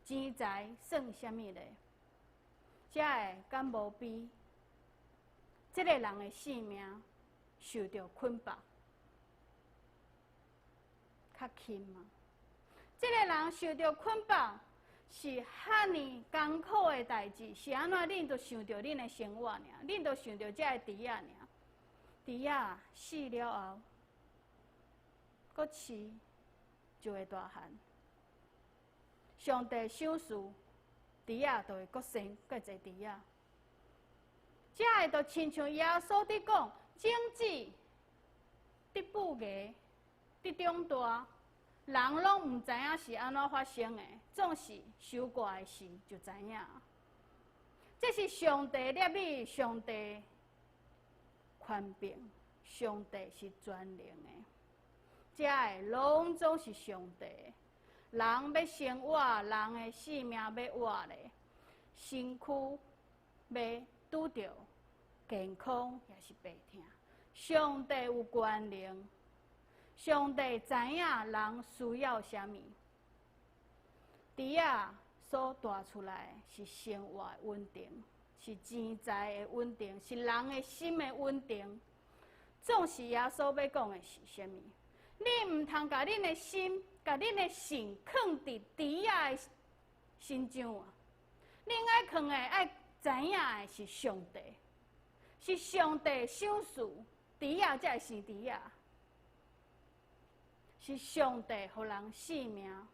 錢財算啥物咧？這个敢無比這个人的性命受著捆綁較輕嗎？這个人受著捆綁是遐爾艱苦的代誌，是按怎？恁就想著恁的生活爾，恁就想著這个豬仔爾，豬仔死了後，閣飼就會大漢。上帝賞賜，豬仔就會閣生閣濟豬仔。這个就親像耶穌佇講，種子佇孵芽、佇長大，人攏毋知影是按怎發生的，總是收割的時就知影。這是上帝立意，上帝權柄，上帝是全能的，這个攏總是上帝。人欲生活，人的性命欲活咧，身軀欲拄著健康，抑是病痛。上帝有權能，上帝知影人需要啥物。豬仔所帶出來是生活的穩定，是錢財的穩定，是人的心的穩定。總是耶穌欲講的是啥物？你毋通共恁的心、共恁的信囥佇豬仔的身上啊！恁愛囥的、愛知影的是上帝，是上帝賞賜豬仔才會生豬仔，是上帝予人性命，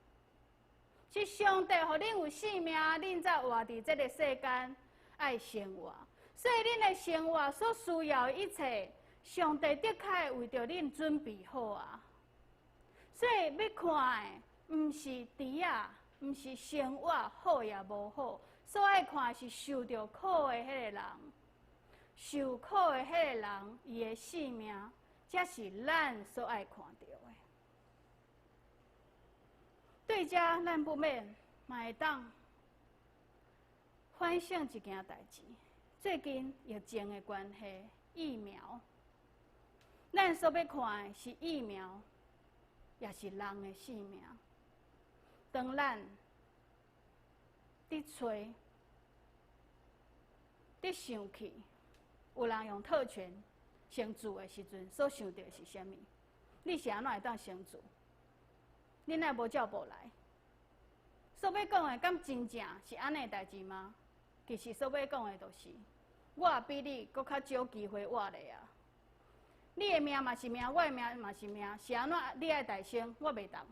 是上帝予恁有性命，恁才活佇這个世間愛生活。所以恁的生活所需要的一切，上帝的確為著恁準備好啊！所以欲看的，毋是豬仔，毋是生活好抑無好，所愛看的是受著苦的彼个人，受苦的彼个人，伊的性命，才是咱所愛看著的。對這，咱不免嘛會當反省一件代誌。最近疫情的關係，疫苗，咱所欲看的是疫苗，抑是人的性命。當咱佇揣、佇生氣，有人用特權先注的時陣，所想著的是啥物？你是按怎會當先注？恁哪無照報來？所欲講的，敢真正是按呢的代誌嗎？其實所欲講的，就是我比你閣較少機會活咧啊！你的命嘛是命，我的命嘛是命，是按怎你愛代先，我袂當。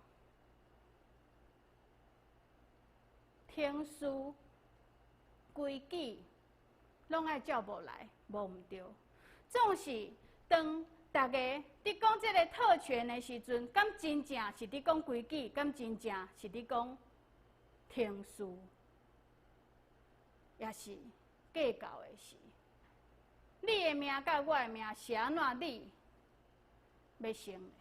程序、規矩攏愛照步來，無毋對。總是當逐家佇講這个特權的時陣，敢真正是佇講規矩？敢真正是佇講程序？抑是計較的是，你的命佮我的命是按怎？你欲先的，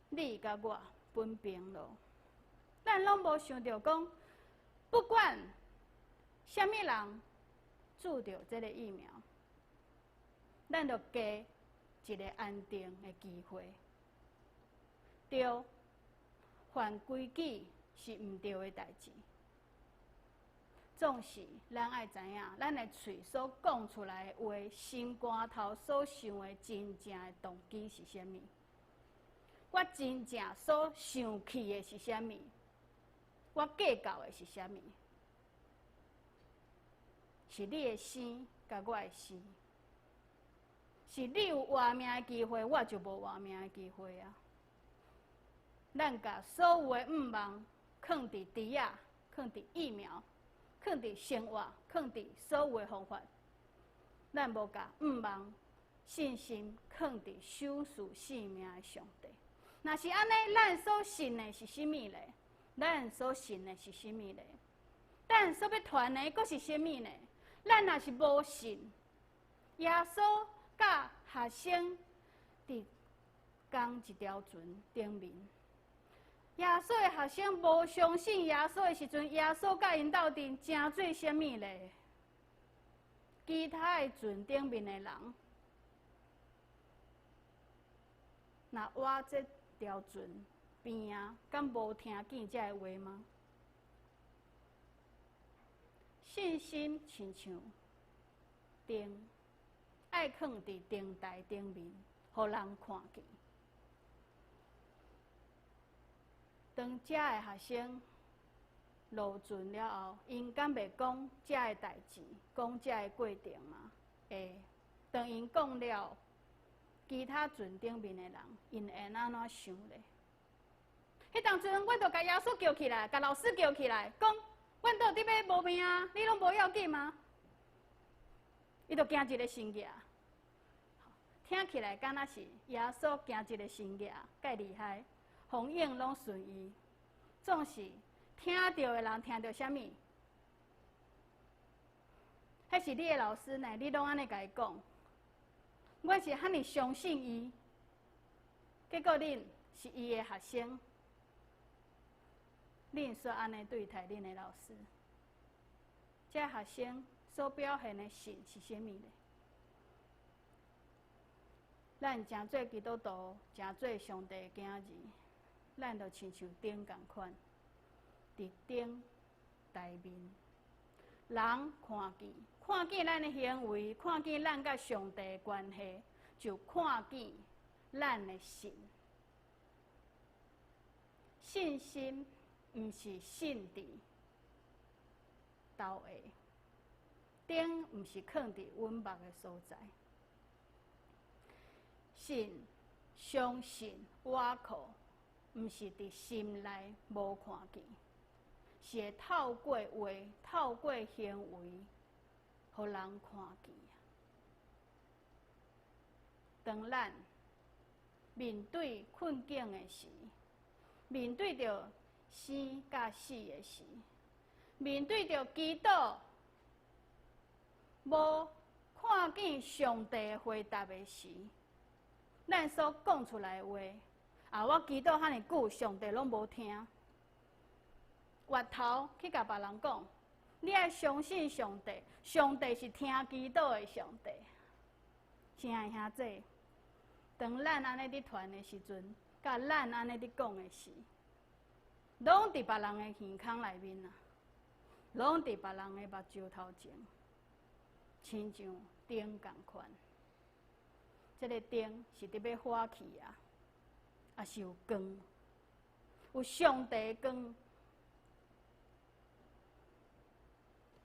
你佮我分平咯。咱攏無想著講，不管啥物人注著這个疫苗，咱就加一个安定的機會。對，犯規矩是毋對的代誌。總是咱愛知影，咱的喙所講出來的話，心肝頭所想的真正的動機是啥物？我真正所生氣的是啥物？我計較的是啥物？是你的生佮我的死，是你有活命的機會，我就無活命的機會啊！咱共所有的向望，囥佇豬仔，囥佇疫苗，囥佇生活，囥佇所有的方法，咱無共向望、信心囥佇賞賜性命的上帝。若是按呢，咱所信的是啥物咧？咱所信的是啥物咧？咱所欲傳的閣是啥物呢？咱若是無信，耶穌佮學生佇仝一條船頂面。耶穌的學生無相信耶穌的時陣，耶穌佮𪜶鬥陣，成做啥物咧？其他的船頂面的人，若倚這條船邊仔，敢無聽見這个話嗎？信心親像燈，愛囥佇燈臺頂面，予人看見。當遮的學生落船了後，𪜶敢袂講遮的代誌，講遮的過程嗎？會。當𪜶講了，其他船頂面的人，𪜶會按怎想咧？彼當陣，阮就共耶穌叫起來，共老師叫起來，講，阮都佇欲無命啊，你攏無要緊嗎？伊就行一个神跡，聽起來敢若是耶穌行一个神跡，蓋厲害，風湧攏順伊，總是聽著的人聽著啥物？彼是你的老師呢，你攏按呢共伊講，阮是遐爾相信伊，結果恁是伊的學生，恁煞按呢對待恁的老師，這學生所表現的信是啥物呢？咱誠做基督徒，誠做上帝的囝兒，咱就親像燈仝款，佇燈台面，人看見，看見咱的行為，看見咱佮上帝的關係，就看見咱的信。信心毋是信佇頭下，燈毋是囥佇阮目的所在。信、相信、倚靠，毋是佇心內無看見，是會透過話、透過行為，予人看見。當咱面對困境的時，面對著生佮死的時，面對著祈禱無看見上帝回答的時，咱所講出來的話，啊，我祈禱遐爾久，上帝攏無聽。回頭去共別人講，你愛相信上帝，上帝是聽祈禱的上帝。親愛兄弟，當咱按呢佇傳的時陣，佮咱按呢佇講的時，攏佇別人的耳孔內面啊，攏佇別人的目睭頭前，親像燈仝款。這个燈是佇欲火去啊，抑是有光，有上帝的光。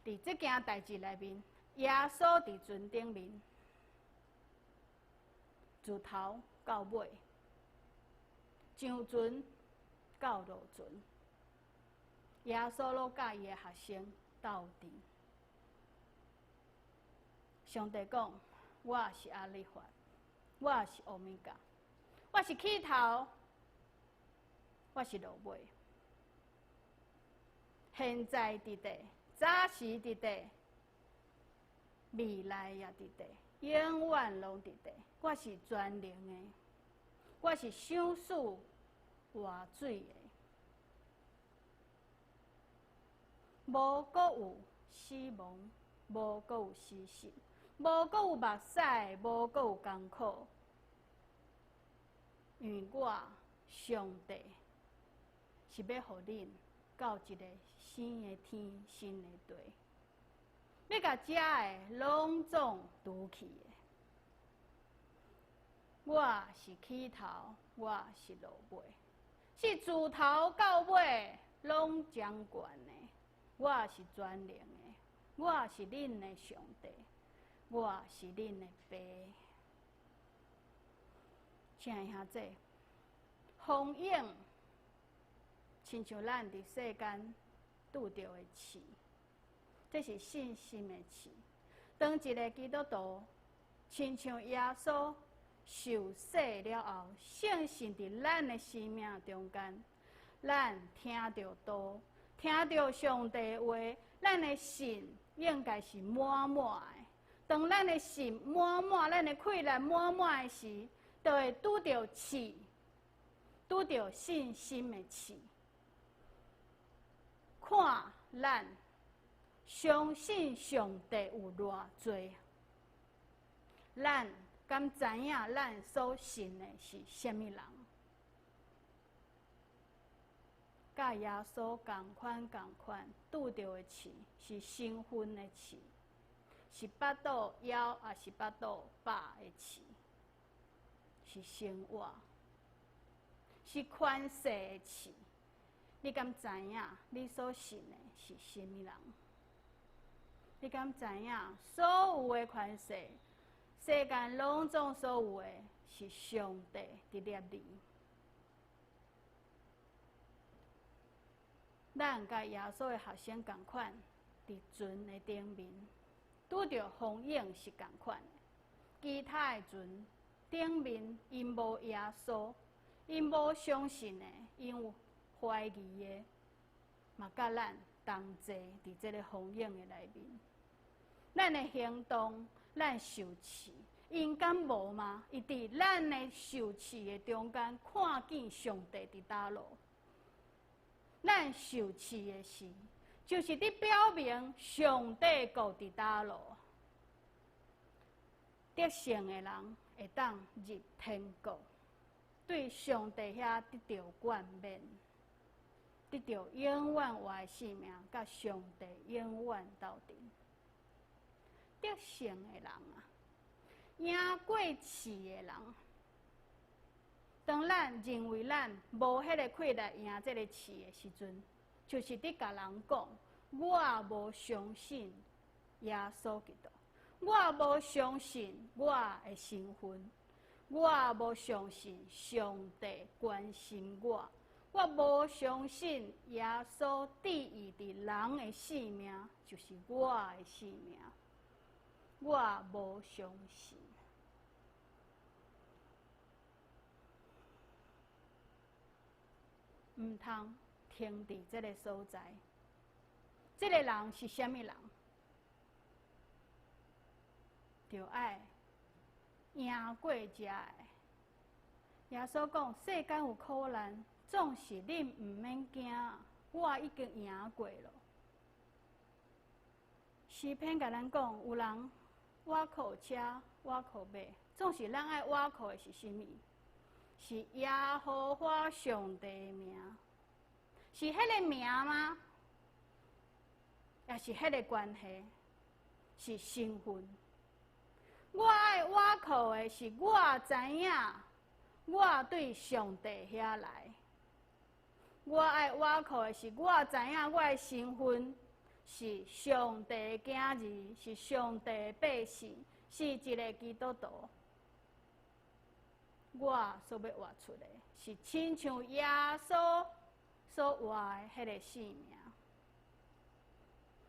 佇這件代誌內面，耶穌佇船頂面，自頭到尾，上船到落船，耶穌攏佮伊的學生鬥陣。上帝講：我是阿力法，我是歐米伽，我是起頭，我是落尾。現在佇佇，早時佇佇，未來也佇佇，永遠攏佇佇。我是全能的，我是賞賜活水的，無閣有死亡，無閣有死神，無閣有目屎，無閣有艱苦，因為我上帝是欲予恁到一个新的天、新的地，欲共遮的攏總除去的。我是起頭，我是落尾，是自頭到尾攏掌權的。我是全能的，我是恁的上帝，我是恁的爸。親愛兄弟，風湧親像咱佇世間拄著的試，這是信心的試。當一个基督徒親像耶穌受洗了後，聖神佇咱的生命中間，咱聽著道，聽著上帝話，咱的信應該是滿滿的。當咱的信滿滿，咱的氣力滿滿的時，就會拄著試，拄著信心的試。看咱相信上帝有偌濟，咱敢知影咱所信的是啥物人？佮耶穌仝款仝款拄著的試是身份的試，是腹肚枵抑是腹肚飽的試，是生活，是權勢的試。你敢知影你所信的是啥物人？你敢知影所有的權勢，世間攏總所有的是上帝佇掠你？咱佮耶穌的學生仝款，佇船的頂面拄著風湧是仝款的，其他的船頂面𪜶無耶穌，𪜶無相信的，𪜶有懷疑的，嘛佮咱同齊佇這個風湧的內面。咱的行動，咱受試，𪜶敢無嗎？伊佇咱的受試的中間，看見上帝佇佗落。咱受試的時，就是佇表明上帝閣佇佗落。得勝的人會當入天國，對上帝遐得著冠冕，得著永遠活的性命，佮上帝永遠鬥陣。得勝的人啊，贏過試的人。當咱認為咱無彼個氣力贏這個試的時陣，就是佇共人講，我無相信耶穌基督，我無相信我的身份，我無相信上帝關心我，我無相信耶穌賜予佇人的性命就是我的性命，我無相信。毋通停佇這个所在。這个人是啥物人？著愛贏過這个。耶穌講：世間有苦難，總是恁毋免驚，我已經贏過了。詩篇共咱講，有人倚靠車，倚靠馬，總是咱愛倚靠的是啥物？是耶和華上帝的名，是彼个名嗎？抑是彼个關係？是身份？我愛倚靠的是我知影，我對上帝遐來。我愛倚靠的是我知影我的身份是上帝的囝兒，是上帝的百姓，是一个基督徒。我所欲活出的，是親像耶穌所活的彼个性命。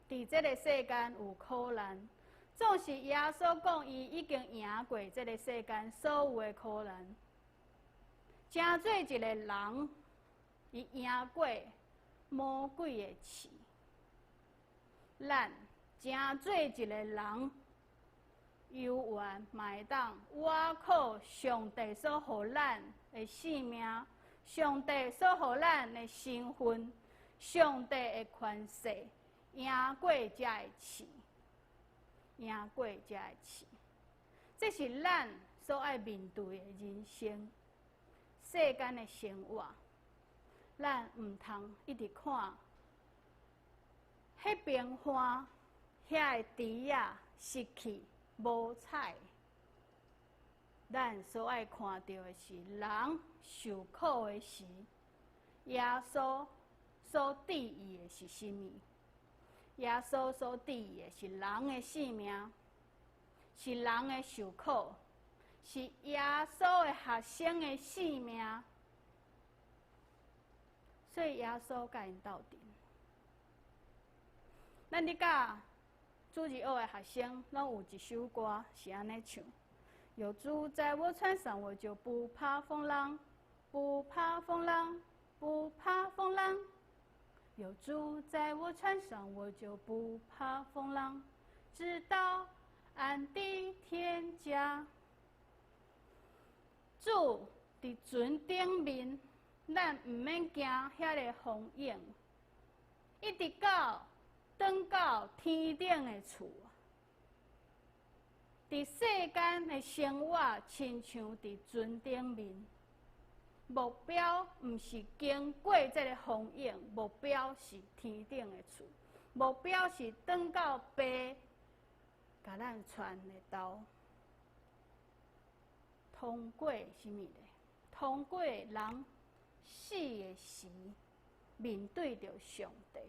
佇這个世間有苦難，總是耶穌講，伊已經贏過這个世間所有的苦難。成做一个人，伊贏過魔鬼的試。咱成做一个人，猶原嘛會當倚靠上帝所予咱的性命，上帝所予咱的身份，上帝的權勢，贏過這个試，贏過這个試。這是咱所愛面對的人生，世間的生活，咱毋通一直看彼邊岸遐個豬仔失去無彩，咱所愛看著的是人受苦的時，耶穌所賜予的是啥物？耶穌所賜予的是人的性命，是人的受苦，是耶穌的學生的性命。所以耶穌佮𪜶鬥陣。咱咧教主日學的學生，攏有一首歌是按呢唱：有主在我船上，我就不怕風浪，不怕風浪，不怕風浪。有主在我船上，我就不怕風浪，直到岸的天家。主佇船頂面，咱毋免驚遐个風湧，一直到轉到天頂的厝。佇世間的生活，親像佇船頂面，目標毋是經過這个風湧，目標是天頂的厝，目標是轉到爸共咱傳的道。通過啥物咧？通過人死的時，面對著上帝，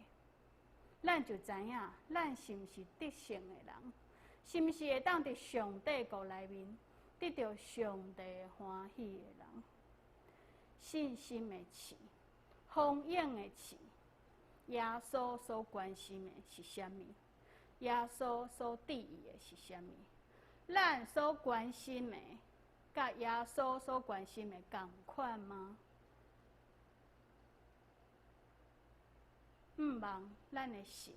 咱就知影，咱是毋是得勝的人，是毋是會當佇上帝國內面得著上帝歡喜的人？信心的試，風湧的試，耶穌所關心的是啥物？耶穌所注意的是啥物？咱所關心的，佮耶穌所關心的仝款嗎？毋望咱的信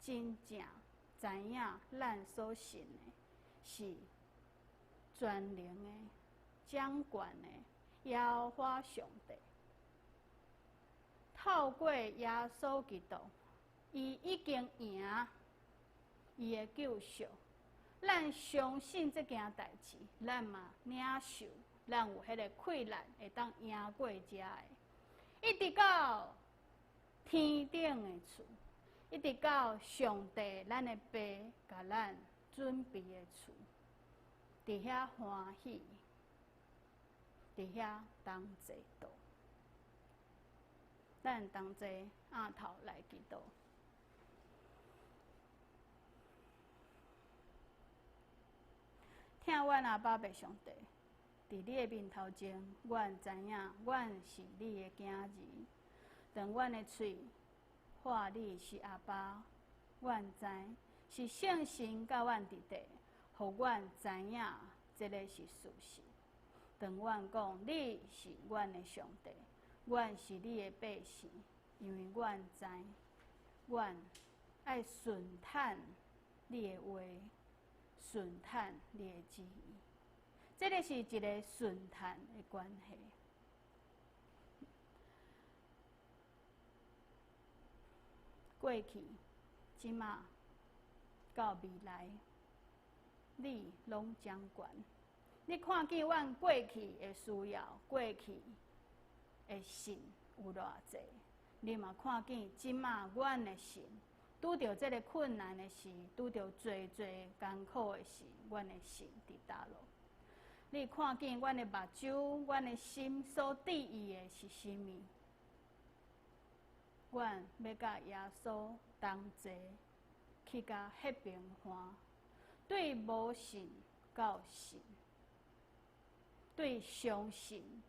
真正知影，咱所信的是全能的、掌權的耶和華上帝。透過耶穌基督，伊已經贏，伊的救贖。咱相信這件代誌，咱嘛領受，咱有彼個氣力會當贏過這个，一直到天頂的厝，一直到上帝咱的爸共咱準備的厝，佇遐歡喜，佇遐同齊度，咱同齊徛頭來祈禱。疼阮阿爸父上帝，佇你的面頭前，阮知影阮是你的囝兒。當阮的喙喊你是阿爸，阮知是聖神佮阮佇底，予阮知影這个是事實。當阮講你是阮的上帝，阮是你的百姓，因為阮知，阮愛順趁你的話。順趁你的旨意，這个是一个順趁的關係。過去、這馬到未來，你攏掌權。你看見阮過去的需要，過去的信有偌濟，你嘛看見這馬阮的信。拄著這个困難的時，拄著濟濟艱苦的時，阮的心佇佗落？你看見阮的目睭、阮的心所注意的是啥物？阮欲佮耶穌同齊去到彼邊岸，對無信到信，對相信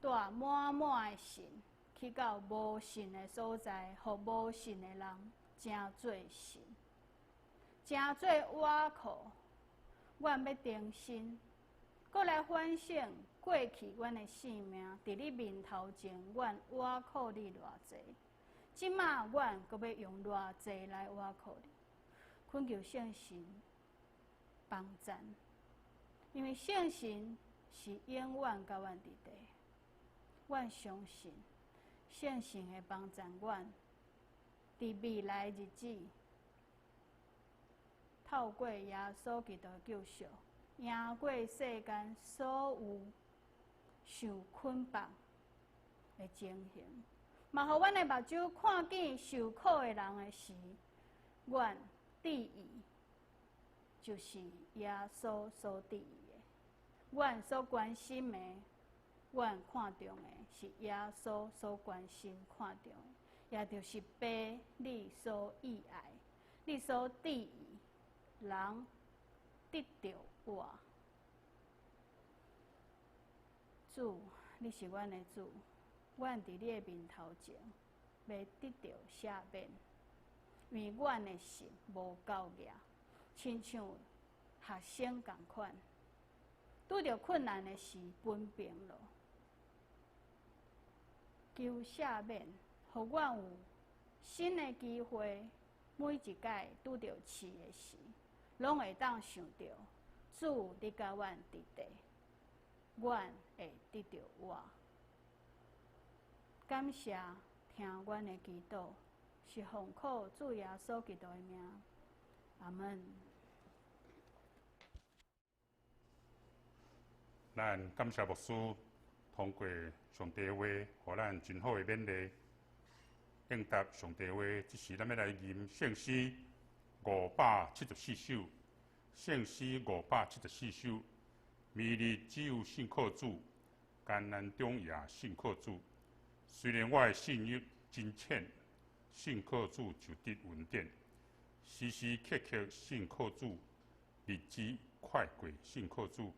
帶滿滿的信去到無信的所在，予無信的人成做信，成做倚靠。阮欲重新，閣來反省過去阮的生命，佇你面頭前，阮倚靠你偌濟。這馬阮閣欲用偌濟來倚靠你，懇求聖神幫贊，因為聖神是永遠佮阮佇底。阮相信聖神會幫贊阮。佇未來日子，透過耶穌基督的救贖，贏過世間所有受捆綁的情形，嘛予阮的目睭看見受苦的人的時，阮注意就是耶穌所注意的，阮所關心的，阮看重的是耶穌所關心看重的。也就是爸你所意愛，你所注意，人得著我。主，你是阮的主，阮佇你的面頭前，欲得著赦免，因為阮的心無夠額，親像學生仝款，拄著困難的時，分平咯，求赦免。予阮有新的機會，每一擺拄著刺的時，攏會當想著主你佮阮佇地，阮會得著活。感謝聽阮的祈禱，是奉靠主耶穌基督的名，阿門。咱感謝牧師通過上帝話，予咱真好的勉勵。應答上帝話，這時咱欲來吟聖詩574首，聖詩574首，明日只有信靠主，艱難中也信靠主。雖然我的信仰真淺，信靠主就得恩典。時時刻刻信靠主，日子快過信靠主。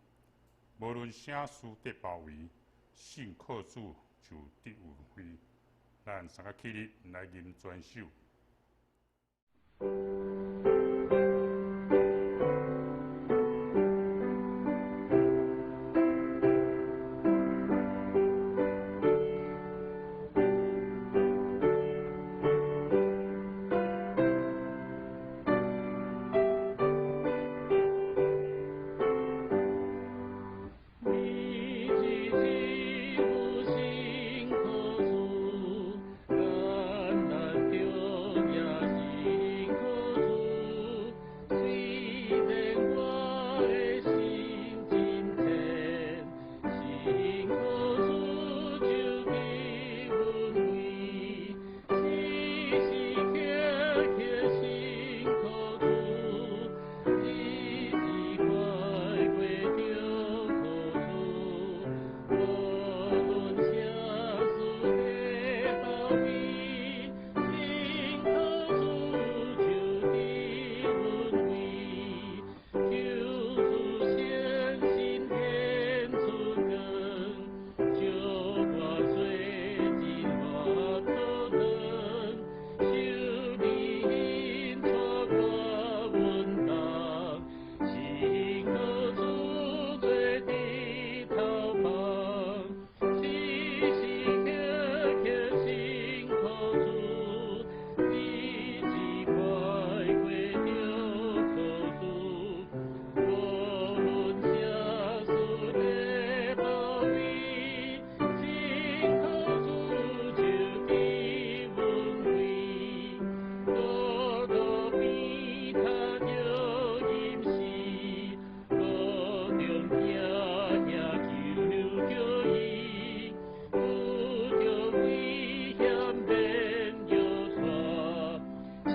無論啥事得包圍，信靠主就得恩惠。咱三個起立來吟全首。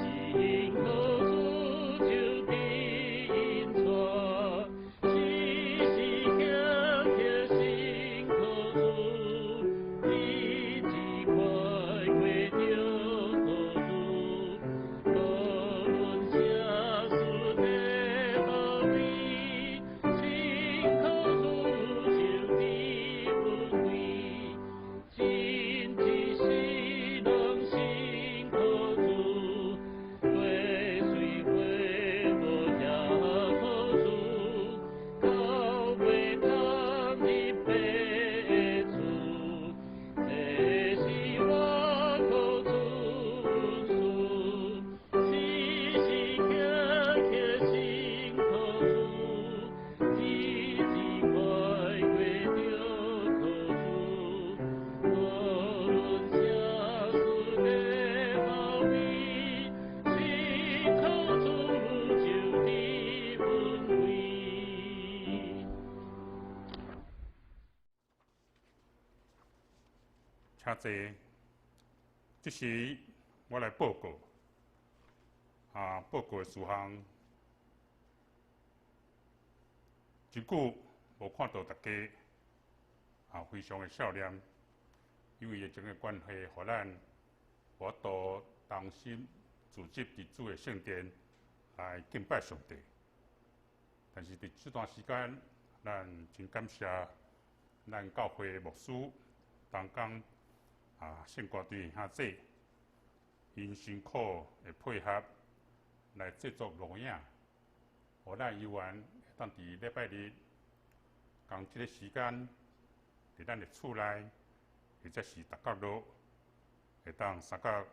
請坐。這時我來報告，報告的事項，真久無看到大家，非常的少年，因為疫情的關係，予咱無法度同心組織佇主的聖殿來敬拜上帝。但是佇這段時間，咱真感謝咱教會牧師同工聖歌隊兄姊，𪜶辛苦的配合來製作錄影，予咱猶原會當佇禮拜日仝這个時間，佇咱的厝內，或者是逐角落，會當相佮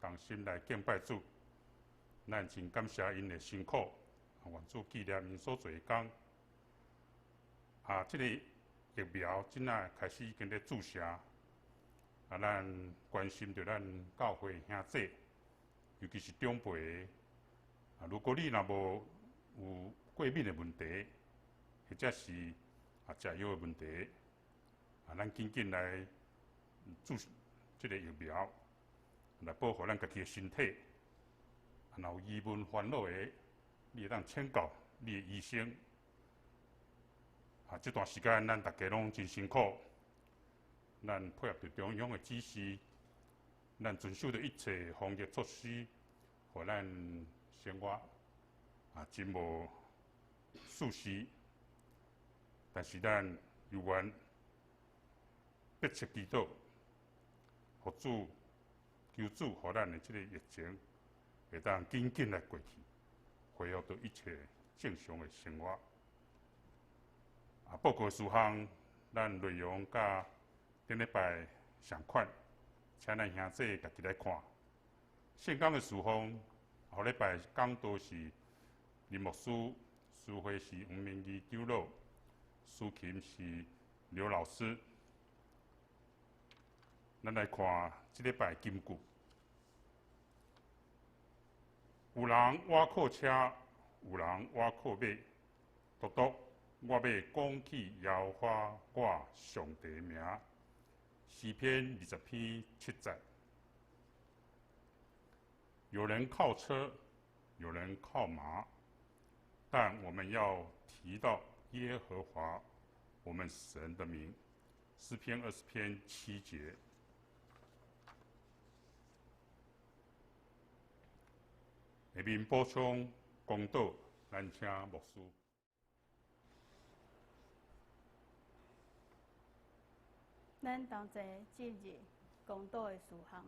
同心來敬拜主。咱真感謝𪜶的辛苦，願主紀念𪜶所做的工。這個疫苗這擺開始已經咧注射，咱關心著咱教會兄弟，尤其是長輩。如果你若無有過敏的問題，或者是食藥的問題，咱緊緊來注這個疫苗，來保護咱家己的身體。若有疑問煩惱的，你會當請教你的醫生。這段時間咱大家攏真辛苦，咱配合著中央的指示，咱遵守著一切防疫措施，予咱生活真無舒適。但是咱猶原迫切祈禱，予主求主，予咱的這個疫情會當緊緊來過去，恢復到一切正常的生活。報告事項，咱內容佮頂禮拜相款，請咱兄弟家己來看。聖工的事奉，後禮拜講道是林牧師，司會是黃明義長老，司琴是劉老師。咱來看這禮拜金句。有人倚靠車，有人倚靠馬，獨獨我欲講起耶和華我上帝名。詩篇20篇7節。有人靠車，有人靠馬，但我們要提到耶和華我們神的名。詩篇20篇7節。下面補充講道，咱請牧師。咱同齊進入講道的事項。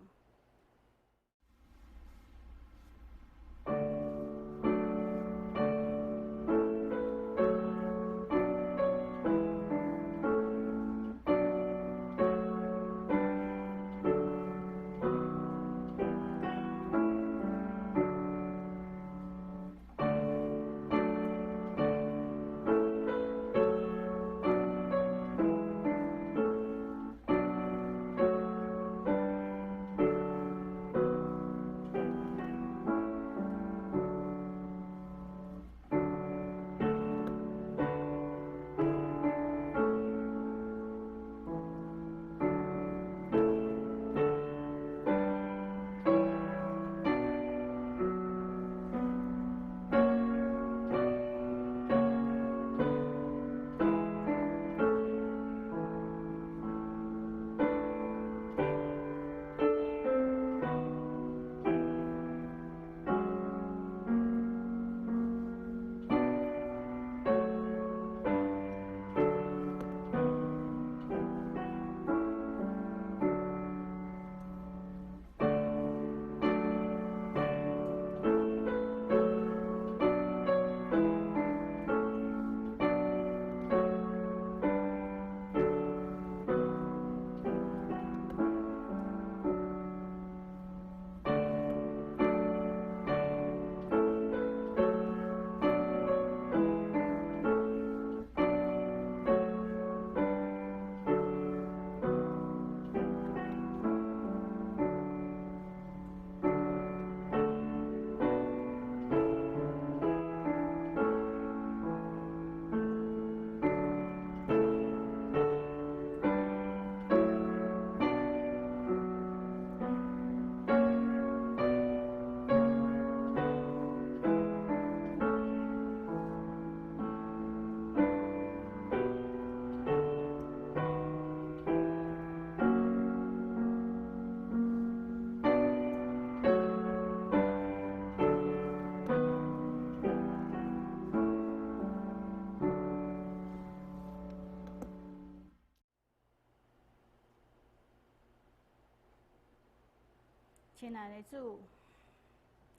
親愛的主，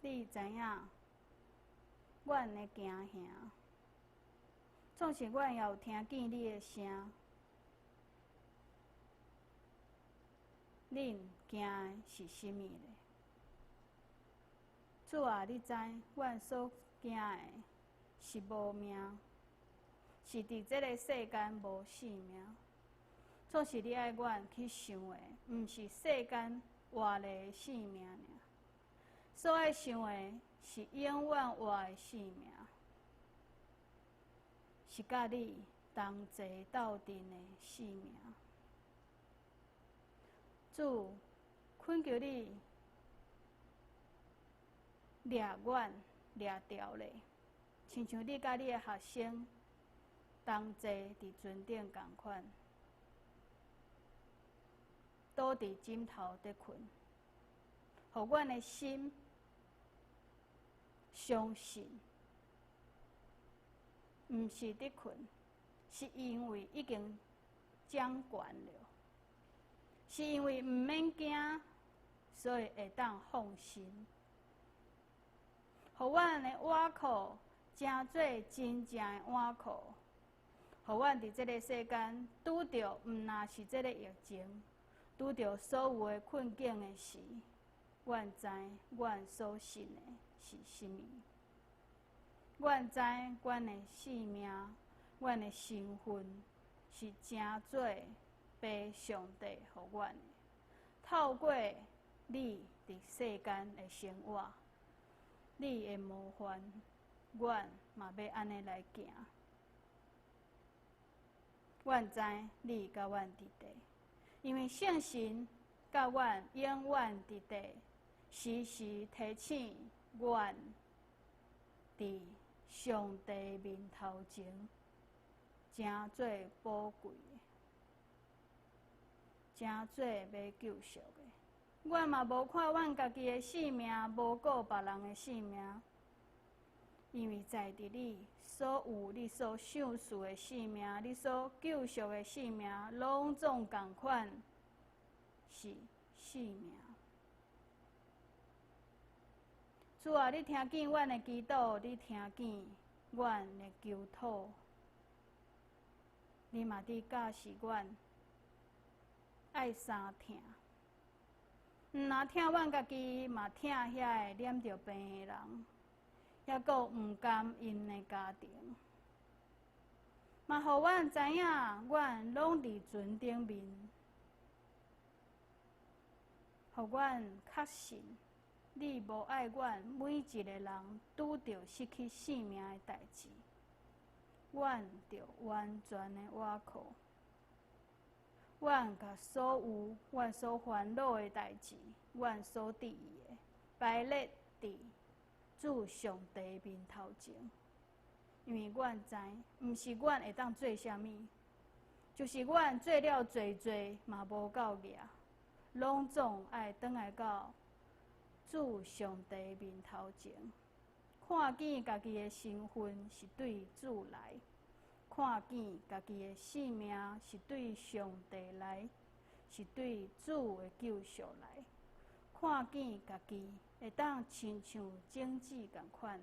你知影阮的驚嚇，總是阮也有聽見你的聲。恁驚的是啥物咧？主啊，你知阮所驚的是無命，是佇這个世間無性命。總是你愛阮去想的，毋是世間活的性命爾。所愛想的是永遠活的性命，是佮你同齊鬥陣的性命。主，懇求你掠阮掠牢咧，親像你佮你的學生同齊佇船頂仝款，倒佇枕頭咧睏，予阮的心相信，毋是佇睏，是因為已經掌權了，是因為毋免驚，所以會當放心。予阮的倚靠成做真正的倚靠，予阮佇這个世間拄著毋若是這个疫情，拄著所有的困境的時，阮知阮所信的是啥物。阮知阮的性命、阮的身份是成做父上帝予阮的，透過你佇世間的生活，你的模範，阮嘛欲按呢來行。阮知你佮阮佇地，因為聖神佮阮永遠佇地，時時提醒阮佇上帝面頭前，誠做寶貴的，誠做欲救贖的。阮嘛無看阮家己的性命，無顧別人的性命，因為在佇你所有你所賞賜的性命，你所救贖的性命，攏總仝款是性命。主啊，你聽見阮的祈禱，你聽見阮的求討，你嘛佇教示阮愛三疼。毋若疼阮家己，嘛疼遐个染著病的人，抑閣毋甘𪜶的家庭，嘛予阮知影，阮攏佇船頂面，予阮確信，你無愛阮每一个人拄著失去性命的代誌，阮著完全的倚靠。阮共所有阮所煩惱的代誌，阮所佇意的，擺列佇主上帝面頭前，因為阮知，毋是阮會當做啥物，就是阮做了濟濟嘛無夠額，攏總愛轉來到主上帝面頭前，看見家己的身份是對主來。看見家己的性命是對上帝來，是對主的救贖來。看見家己會當親像種子仝款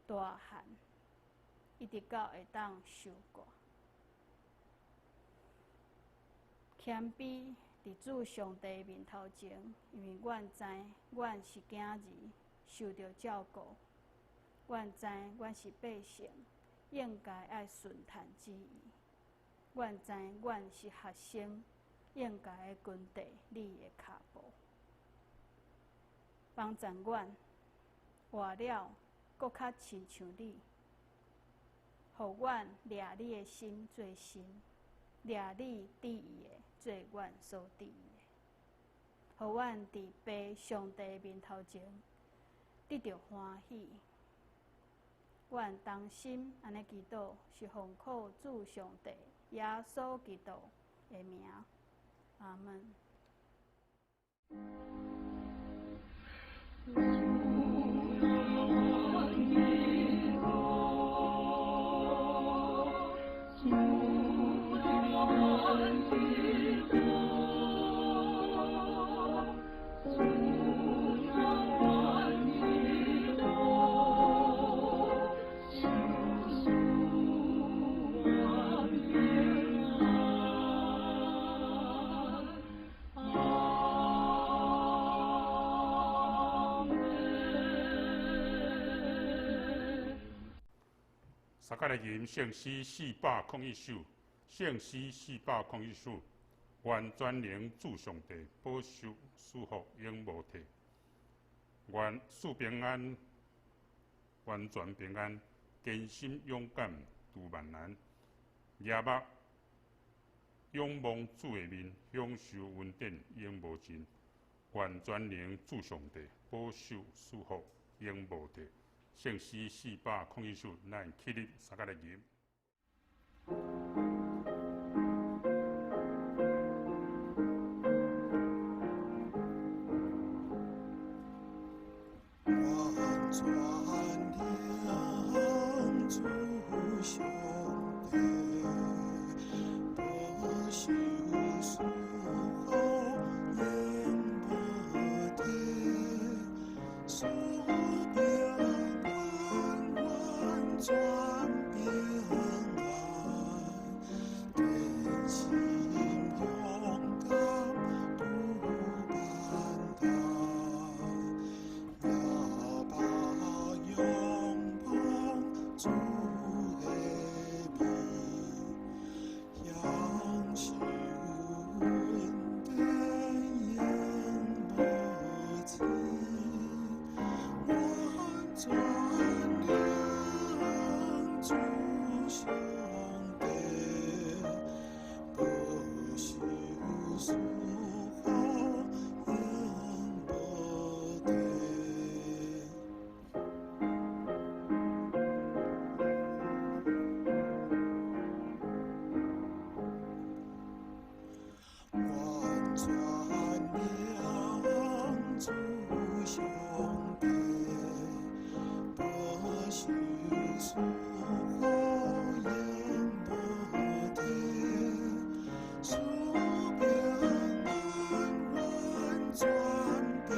大漢，一直到會當收割。謙卑佇主上帝面頭前，因為阮知阮是囝兒，受著照顧；阮知阮是百姓，應該愛順趁旨意。阮知阮是學生，應該愛跟綴你的跤步。幫助阮活了，閣較親像你，予阮掠你的心做心，掠你旨意的做阮所旨意的，予阮佇父上帝面頭前得著歡喜。阮同心按呢祈禱，是奉靠主上帝耶穌基督的名，阿們。 啊。相佮來吟聖詩401首，聖詩401首，願全能主上帝保守賜福永無退，願賜平安，完全平安，堅心勇敢渡萬難，舉目仰望主的面，享受恩典永無盡。願全能主上帝保守賜福永無退。聖詩401首，咱起立，相佮來吟。願全能主上帝保守賜福永無退，賜平安完全平安，堅心勇敢渡萬難，舉目仰望主的面，享受恩典永無盡，完全能主上帝保守賜福永無退。完全能主上帝保守賜福永無退，賜平安完全平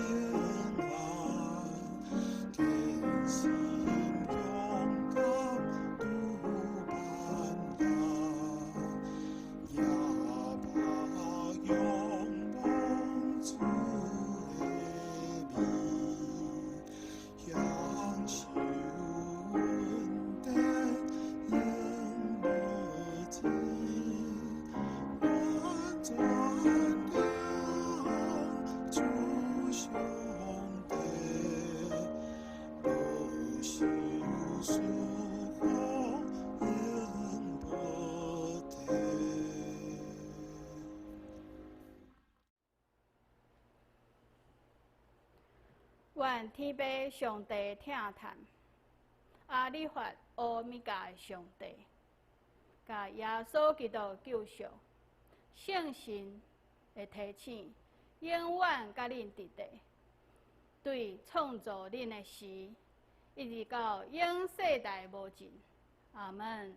安，堅心勇敢渡萬難，舉目仰望主的面，享受恩典永無盡，完全能主上帝保守賜福永無退。願天父上帝疼嘆，阿利法、烏米迦的上帝，共耶穌基督救贖、聖神的提醒，永遠佮恁佇咧，對創造恁的時，一直到永世代無盡。阿門。